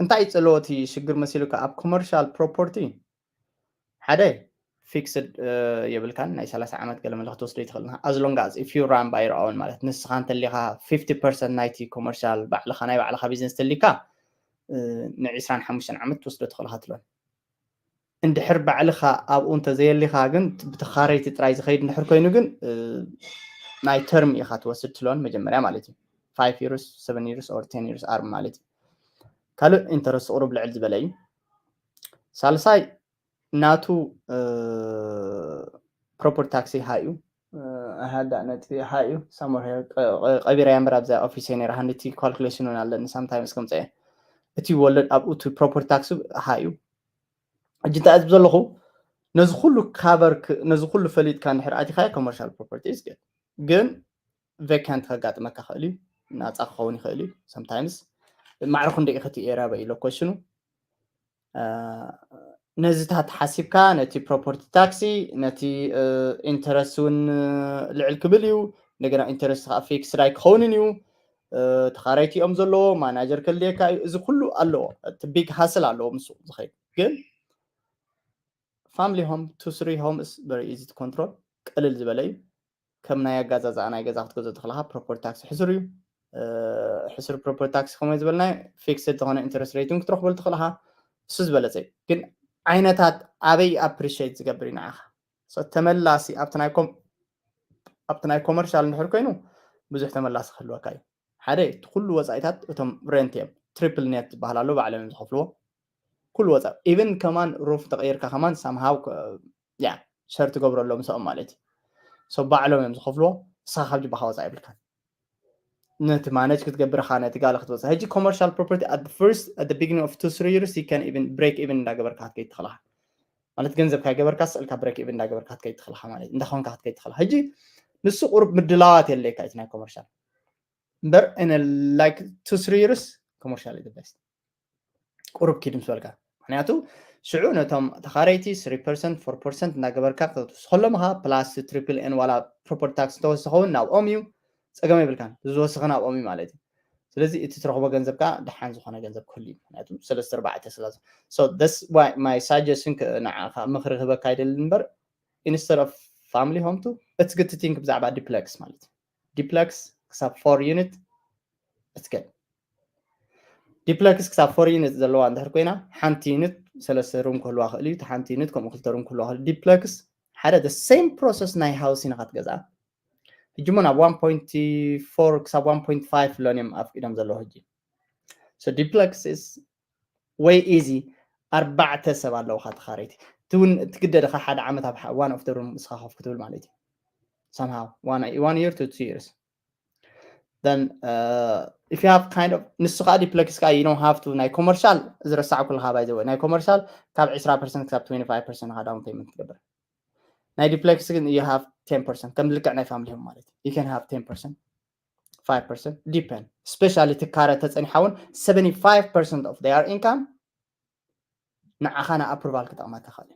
እንታይ እዩ ጽልዎ እቲ ሽግር መሲሉካ ኣብ commercial property? ሓደ fixed የብልካን ናይ ሰላሳ ዓመት ገለ መለ ክትወስዶ ይትኽእል as long as if you run by your own ማለት ንስኻ እንተሊኻ fifty percent ናይቲ commercial ባዕልኻ ናይ ባዕልኻ business ተሊካ ን ዕስራን ሓሙሽተን ዓመት ትወስዶ ትኽእል ኢኻ ትሎን። እንድሕር ባዕልኻ ኣብኡ እንተዘየሊኻ ግን ብተኻረይቲ ጥራይ ዝኸይድ እንድሕር ኮይኑ ግን ናይ term ኢኻ ትወስድ ትሎን መጀመርያ ማለት እዩ። Five years, seven years or ten years arm ማለት እዩ። ካልእ interest ቁሩብ ልዕል ዝበለ እዩ። ሳልሳይ ናቱ property tax ሃ እዩ። ኣሃዳ ነጥቢ ሃ እዩ። Somewhere here ቀቢራ እያ እምበር ኣብዛ office ነይራ ሃንድቲ calculation እውን ኣለኒ sometimes ከምፀ እቲ ወለድ ኣብኡ እቲ property tax ሃ እዩ። ሕጂ እንታይ ዝብ ዘለኹ ነዚ ኩሉ cover ነዚ ኩሉ ፈሊጥካ እንድሕር ኣቲኻዮ commercial property is good ግን vacant ከጋጥመካ ክእል እዩ። ናፃ ክኸውን ይኽእል እዩ። Sometimes ማዕረ ክንደይ ኢኸ እቲ area በይ location ኡ ነዚታት ሓሲብካ ነቲ property tax ነቲ interest እውን ልዕል ክብል እዩ። እንደገና interest ከዓ fixed ኣይክኸውንን እዩ። ተኻረይቲ እዮም ዘለዎ manager ከልየካ እዩ። እዚ ኩሉ ኣለዎ። እቲ big hassle ኣለዎ ምስ ዝኸይድ ግን family home two three home is very easy to control ቅልል ዝበለ እዩ። ከም ናይ ኣጋዛዝኣ ናይ ገዛ ክትገዝኦ ተኽለኻ property tax ሕሱር እዩ። ሕሱር property tax ከምኡ ዝበልናዮ fixed ዝኾነ interest rate እውን ክትረኽበሉ ትኽእልኻ። እሱ ዝበለፀ እዩ። ግን ዓይነታት ኣበይ appreciate ዝገብር እዩ ንዓኻ? ተመላሲ ኣብቲ ናይ commercial እንድሕር ኮይኑ ብዙሕ ተመላሲ ክህልወካ እዩ። ሓደ እቲ ኩሉ ወፃኢታት እቶም rent እዮም triple net ዝበሃል ኣሎ ባዕሎም እዮም ዝኸፍልዎ ኩሉ ወፃኢ even ከማን roof ተቐይርካ ከማን somehow ያ share ትገብረሎም ምስኦም ማለት እዩ። So ባዕሎም እዮም ዝኸፍልዎ። ንስኻ ካብ ጅባኻ ወፃኢ የብልካን። ነቲ manage ክትገብር ኢኻ ነቲ ጋለ ክትወፅእ። ሕጂ commercial property at the first at the beginning of two three years you can even break even እንዳገበርካ ክትከይድ ትኽእል ኢኻ። ማለት ገንዘብ ካይገበርካ ስእልካ break even እንዳገበርካ ክትከይድ ትኽእል ኢኻ ማለት እንዳኾንካ ክትከይድ ትኽእል ኢኻ። ሕጂ ንሱ ቁሩብ ምድላዋት የድልየካ እቲ ናይ commercial እምበር in like two three years commercial is the best። ቁሩብ ኪድ ምስ በልካ ምክንያቱ ሽዑ ነቶም ተኻረይቲ three percent four percent እናገበርካ ክትወስኸሎም ኢኻ። ፕላስ triple N ዋላ property tax እንተወሰኸውን ናብኦም እዩ፣ ፀገም የብልካን። ዝወሰኸ ናብኦም እዩ ማለት እዩ። ስለዚ እቲ ትረኽቦ ገንዘብ ከዓ ደሓን ዝኾነ ገንዘብ ክህሉ እዩ። ምክንያቱ ሰለስተ ኣርባዕተ ስለ so that's why my suggestion ንዓኻ ምኽሪ ክህበካ ኣይደልን እምበር instead of family home to it's good to think ብዛዕባ duplex ማለት እዩ። Duplex ክሳብ four unit it's good። Duplex ክሳብ four unit ዘለዋ እንድሕር ኮይና ሓንቲ unit ሰለስተ room ክህልዋ ክእል እዩ። ሓንቲ unit ከምኡ ክልተ room ክህልዋ ክእል። Duplex ሓደ the same process ናይ housing ኢኻ ትገዝኣ። ሕጂ እሞ ናብ one point four ክሳብ one point five ሎን እዮም ኣፍቂዶም ዘለዉ ሕጂ። So duplex is way easy። ኣርባዕተ ሰብ ኣለውካ ተኻረይቲ። እቲ እውን ትግደድ ኢኻ ሓደ ዓመት ኣብ one of the room ንስኻ ኮፍ ክትብል ማለት እዩ። Somehow one year to two years then uh, if you have kind of ንሱ ከዓ duplex ከዓ you don't have to ናይ commercial ዝረሳዕኩልካ by the way ናይ commercial ካብ ዕስራ percent ክሳብ twenty five percent ኢኻ down payment ትገብር። ናይ duplex ግን you have ten percent ከም ልክዕ ናይ family home ማለት እዩ። You can have ten percent five percent depend especially ትካረ ተፀኒሓ እውን seventy five percent of their income ንዓኻ ና approval ክጠቕመካ ይኽእል እዩ።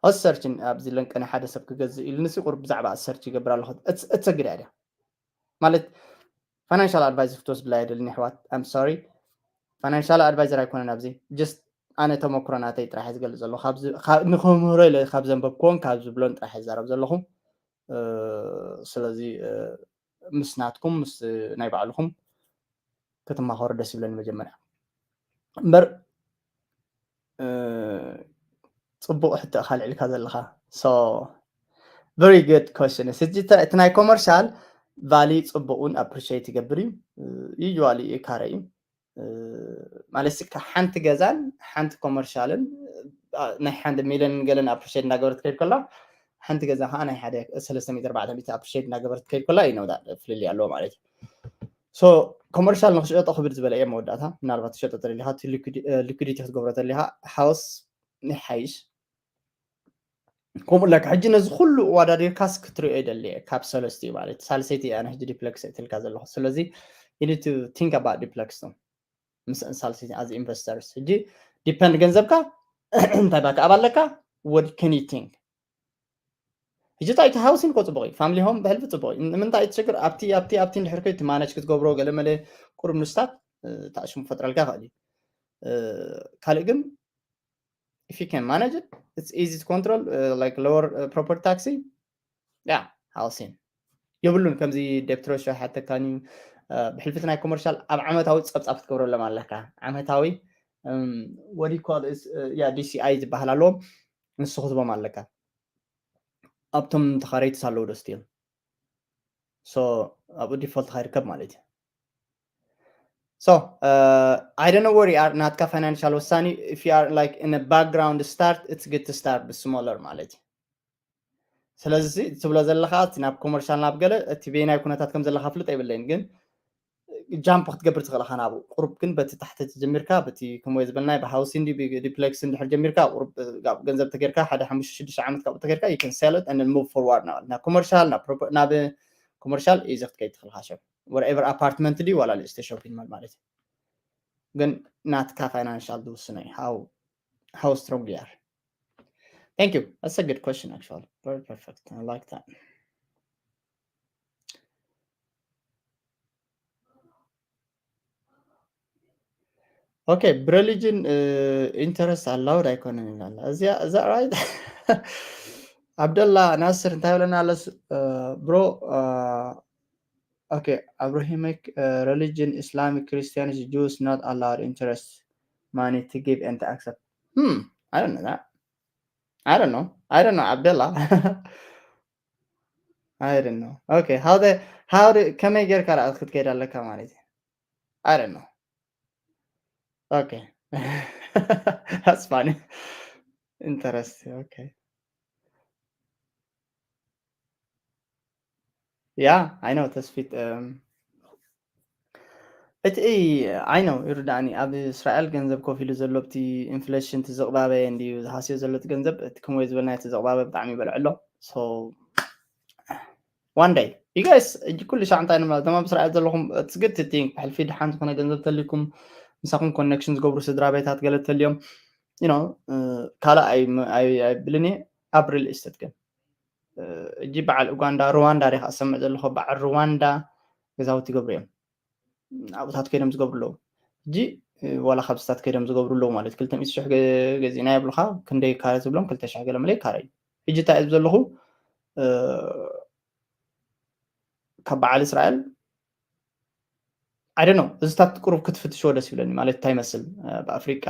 ኣሰርችን ኣብዚ ለንቀነ ሓደ ሰብ ክገዝእ ኢሉ ንስ ቁርብ ብዛዕባ ኣሰርች ይገብር ኣለኹ። It's a good idea ማለት financial advice ክትወስድላ የደልን ኣሕዋት። I'm sorry financial advisor ኣይኮነን ኣብዚ just ኣነ ተመክሮ ናተይ ጥራሕ ዝገልፅ ዘለኹ ንክምህሮ ኢለ ካብ ዘንበብክዎን ካብ ዝብሎን ጥራሕ ይዛረብ ዘለኹ። ስለዚ ምስ ናትኩም ምስ ናይ ባዕልኹም ክትማኸሩ ደስ ይብለኒ መጀመርያ እምበር ፅቡቅ ሕቶ ኢኻ ኣልዒልካ ዘለኻ። So very good question። እቲ ናይ commercial value ፅቡቅ እውን appreciate ይገብር እዩ። Usually ካረ እዩ ማለት ሓንቲ ገዛን ሓንቲ commercial ን ናይ ሓንቲ ሚሊዮን ገለን appreciate እንዳገበረት ትከይድ ከላ ሓንቲ ገዛ ከዓ ናይ ሓደ ሰለስተ ሚእቲ ኣርባዕተ ሚእቲ appreciate እንዳገበረት ትከይድ ከላ እዩ ነውዳ ፍልልይ ኣለዎ ማለት እዩ። So commercial ንክሸጦ ክብድ ዝበለ እየ መወዳእታ ምናልባት ትሸጦ ተደሊኻ liquidity ክትገብሮ ተደሊኻ house ይሓይሽ። ከምኡ ለካ ሕጂ ነዚ ኩሉ ዋዳዲርካስ ክትሪኦ ይደሊ እየ ካብ ሰለስቲኡ ማለት ሳልሰይቲ እያ ሕጂ duplex እትልካ ዘለኹ። ስለዚ you need to think about duplex ቶም ምስ ሳልሰይቲ as investors ሕጂ depend ገንዘብካ እንታይ backup ኣለካ? What can you think? ሕጂ እንታይ እቲ housing እኮ ፅቡቅ እዩ። Family home ብሕልፊ ፅቡቅ እዩ። ንምንታይ እቲ ችግር ኣብቲ ኣብቲ ኣብቲ እንድሕር ከይድ manage ክትገብሮ ገለ መለ ቁሩብ ንስታት ታሽሙ ክፈጥረልካ ይኽእል እዩ። ካልእ ግን if you can manage it it's easy to control like lower property tax yeah housing የብሉን። ከምዚ debt ratio ሓተካን እዩ። ብሕልፊ ናይ commercial ኣብ ዓመታዊ ፀብፃብ ክትገብረሎም ኣለካ። ዓመታዊ what you call yeah DCI ዝበሃል ኣለዎም ንሱ ክትቦም ኣለካ። ኣብቶም ተኻረይትስ ኣለዉ ዶ still? So ኣብኡ default ካ ይርከብ ማለት እዩ። So uh, I don't know where you are ናትካ financial ወሳኒ if you are like in a background start it's good to start with smaller ማለት እዩ። ስለዚ ትብሎ ዘለካ እቲ ናብ commercial ናብ ገለ እቲ በየናይ ኩነታት ከም ዘለካ ፍልጥ ኣይብለይን ግን jump ክትገብር ትኽእል ኢኻ ናብኡ። ቁሩብ ግን በቲ ታሕቲ ጀሚርካ በቲ ከምኡ ዝበልናይ ብሃውሲን duplex እንድሕር ጀሚርካ ቁሩብ ገንዘብ ተጌርካ ሓደ ሓሙሽተ ሽዱሽተ ዓመት ካብኡ ተጌርካ you can sell it and move forward ናብ commercial ናብ commercial easy ክትከይድ ትኽእል ኢኻ። Whatever apartment ድዩ ዋላ ንእሽተይ shopping mall ማለት እዩ። ግን ናትካ financial ዝውስኖ እዩ how how strong you are። Thank you. That's a good question actually. Very perfect. I like that. Okay, religion interest allowed ኣይኮነን ይላል። እዚያ is that right? ዓብደላ ናስር እንታይ ብለና ኣለስ bro? Okay, Abrahamic religion, Islamic, Christianity, Jews not allowed interest money to give and to accept. Hmm, I don't know that. I don't know. I don't know, Abdullah. I don't know. Okay, how the how the ከመይ ጌርካ ርኣት ክትከይድ ኣለካ ማለት እዩ። I don't know. Okay. That's funny. Interesting. Okay. Yeah, I know ተስፊት እቲ I know ይርዳእኒ። ኣብ እስራኤል ገንዘብ ኮፍ ኢሉ ዘሎ ብቲ ኢንፍሌሽን እቲ ዝቕባበየ እንድዩ ዝሃስዮ ዘሎ እቲ ገንዘብ እቲ ከምወይ ዝበልና እቲ ዝቕባበ ብጣዕሚ ይበልዕ ኣሎ። So one day you guys እጂ ኩሉ ሻዕ እንታይ ንብላ እቶም ኣብ እስራኤል ዘለኹም it's good to think ብሕልፊ ድሓን ዝኾነ ገንዘብ ተልይኩም ምሳኹም ኮኔክሽን ዝገብሩ ስድራ ቤታት ገለ ተልዮም ካልእ ኣይብልን እየ። ኣብ ሪል ስቴት ግን እጂ በዓል ኡጋንዳ ሩዋንዳ ዲኻ ዝሰምዕ ዘለኹ? በዓል ሩዋንዳ ገዛውቲ ይገብሩ እዮም። ኣብታት ከይዶም ዝገብሩ ኣለዉ። እጂ ዋላ ካብስታት ከይዶም ዝገብሩ ኣለዉ ማለት ክልተ ሚእቲ ሽሕ ገዚእና የብሉካ። ክንደይ ካረ ዝብሎም ክልተ ሽሕ ገለ መለ ካረ እዩ። እጂ እንታይ እየ ዘለኹ ካብ በዓል እስራኤል ኣይደ ነው። እዚታት ቁሩብ ክትፍትሽዎ ደስ ይብለኒ ማለት እንታይ ይመስል ብኣፍሪቃ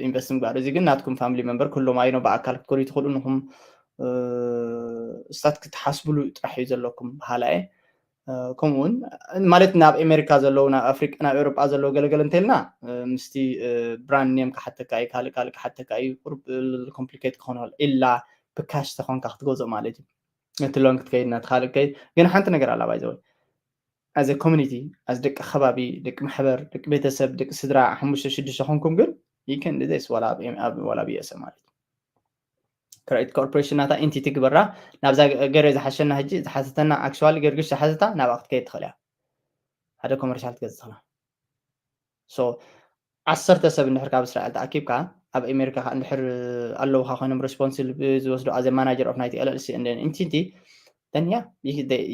ኢንቨስት ምግባር። እዚ ግን ናትኩም ፋሚሊ መንበር ክህሎም ኣይኖ ብኣካል ክትከዱ ትኽእሉ ንኹም ስታት ክትሓስብሉ ጥራሕ እዩ ዘለኩም በሃላ እየ። ከምኡውን ማለት ናብ ኣሜሪካ ዘለዉ ናብ ኣፍሪቃ ናብ ኤውሮጳ ዘለዉ ገለገለ እንተልና ምስቲ ብራንድ ኔም ክሓተካ እዩ ካልእ ካልእ ክሓተካ እዩ። ቁሩብ ኮምፕሊኬት ክኾን ይኽእል ኢላ ብካሽ ተኾንካ ክትገዝኦ ማለት እዩ። ነቲ ሎን ክትከይድ ናትካ ካልእ ከይድ ግን ሓንቲ ነገር ኣላ ባይዘወይ ኣዘ ኮሚኒቲ ኣዝ ደቂ ከባቢ ደቂ ማሕበር ደቂ ቤተሰብ ደቂ ስድራ ሓሙሽተ ሽዱሽተ ኮንኩም ግን ይከን ዘስ ዋላ ኣብ ዩኤስኤ ማለት እዩ። ክሬት ኮርፖሬሽን ናታ ኢንቲቲ ግበራ ናብዛ ገረ ዝሓሸና ሕጂ ዝሓተተና ኣክቹዋሊ ገርግሽ ዝሓተታ ናብኣ ክትከይድ ትኽእል እያ። ሓደ ኮመርሻል ትገዝእ ትኽእላ። ዓሰርተ ሰብ እንድሕር ካብ እስራኤል ተኣኪብካ ኣብ ኣሜሪካ ከዓ እንድሕር ኣለውካ ኮይኖም ሬስፖንሲብል ዝወስዱ ኣዘ ማናጀር ኦፍ ናይቲ ኤልኤልሲ ኢንቲቲ ተንያ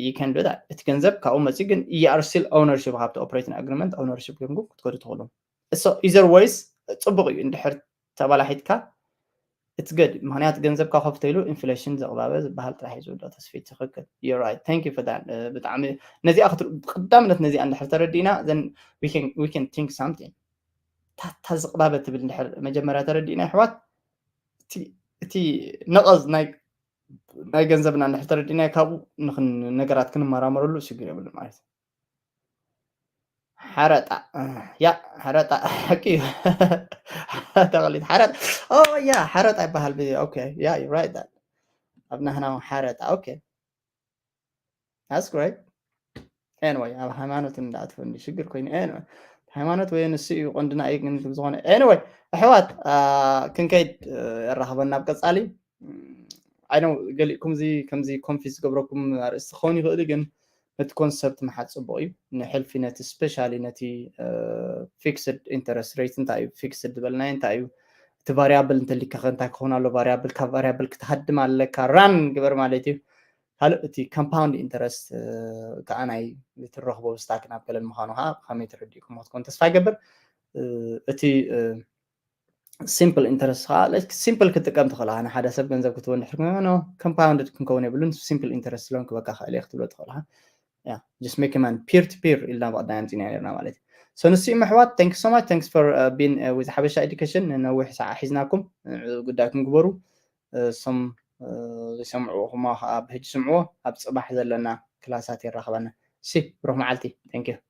ይከንዶ እቲ ገንዘብ ካብኡ መፂ ግን you are still ownership ካብቲ ኦፕሬቲንግ ኣግሪመንት ኦነርሽፕ ገንጉ ክትከዱ ትኽእሉ። ኢዘር ወይስ ፅቡቅ እዩ እንድሕር ተባላሒትካ እቲ ገድ ምክንያት ገንዘብካ ከፍተሉ ኢንፍሌሽን ዘቕባበ ዝበሃል ጥራሕ እዩ ዝውዳእ ተስፊት ትኽክል። Right, thank you for that። ብጣዕሚ ነዚኣ ብቀዳምነት ነዚኣ እንድሕር ተረዲእና then we can think something። ታታ ዝቕባበ ትብል እንድሕር መጀመርያ ተረዲእና ኣሕዋት እቲ ነቐዝ ናይ ገንዘብና እንድሕር ተረዲእና ካብኡ ነገራት ክንመራመረሉ ሽግር የብሉ ማለት እዩ። ሓረጣ ያ ሓረጣ ሓቂ እዩ። ተቕሊት ሓረጣ ያ ሓረጣ ይበሃል። ኦኬ ያ right that ኣብ ናህና ሓረጣ ኦኬ that's great። Anyway ኣብ ሃይማኖት እንዳኣትፈ እንዲ ሽግር ኮይኑ ሃይማኖት ወይ ንሱ እዩ ቆንድና እዩ ግን ዝኾነ anyway ኣሕዋት ክንከይድ የራኽበና ኣብ ቀፃሊ። ኣይ ገሊእኩም እዚ ከምዚ ኮንፊዝ ዝገብረኩም ኣርእስቲ ክኸውን ይኽእል ግን ነቲ ኮንሰፕት ምሓዝ ፅቡቅ እዩ። ንሕልፊ ነቲ ስፔሻሊ ነቲ ፊክስድ ኢንተረስት ሬት እንታይ እዩ ፊክስድ ዝበልናዮ እንታይ እዩ እቲ ቫሪያብል እንተሊካ እንታይ ክኸውን ኣሎ ቫሪያብል ካብ ቫሪያብል ክትሃድም ኣለካ ራን ግበር ማለት እዩ። ካልእ እቲ ኮምፓውንድ ኢንተረስት ከዓ ናይ ትረኽቦ ስታክ ናብ ገለን ምዃኑ ከዓ ከመይ ተረዲእኩም ክትኮን ተስፋ ይገብር። እቲ ሲምፕል ኢንተረስት ከዓ ሲምፕል ክትጥቀም ትኽእል ንሓደ ሰብ ገንዘብ ክትወን ድሕር ኮምፓውንድ ክንከውን የብሉን ሲምፕል ኢንተረስት ሎን ክበካ ክእል ክትብሎ ትኽእል just make man peer to peer ኢልና ብቐዳይ ኣምፂና ነርና ማለት እዩ። ንሱ እዩ ኣሕዋት thank you so much thanks for being with ሓበሻ ኤዱኬሽን ንነዊሕ ሰዓ ሒዝናኩም ጉዳይኩም ግበሩ። ሶም ዝሰምዕዎ ኩማ ከዓ ብሕጂ ስምዕዎ ኣብ ፅባሕ ዘለና ክላሳት የራኽበና። ሲ ብሩክ መዓልቲ thank you።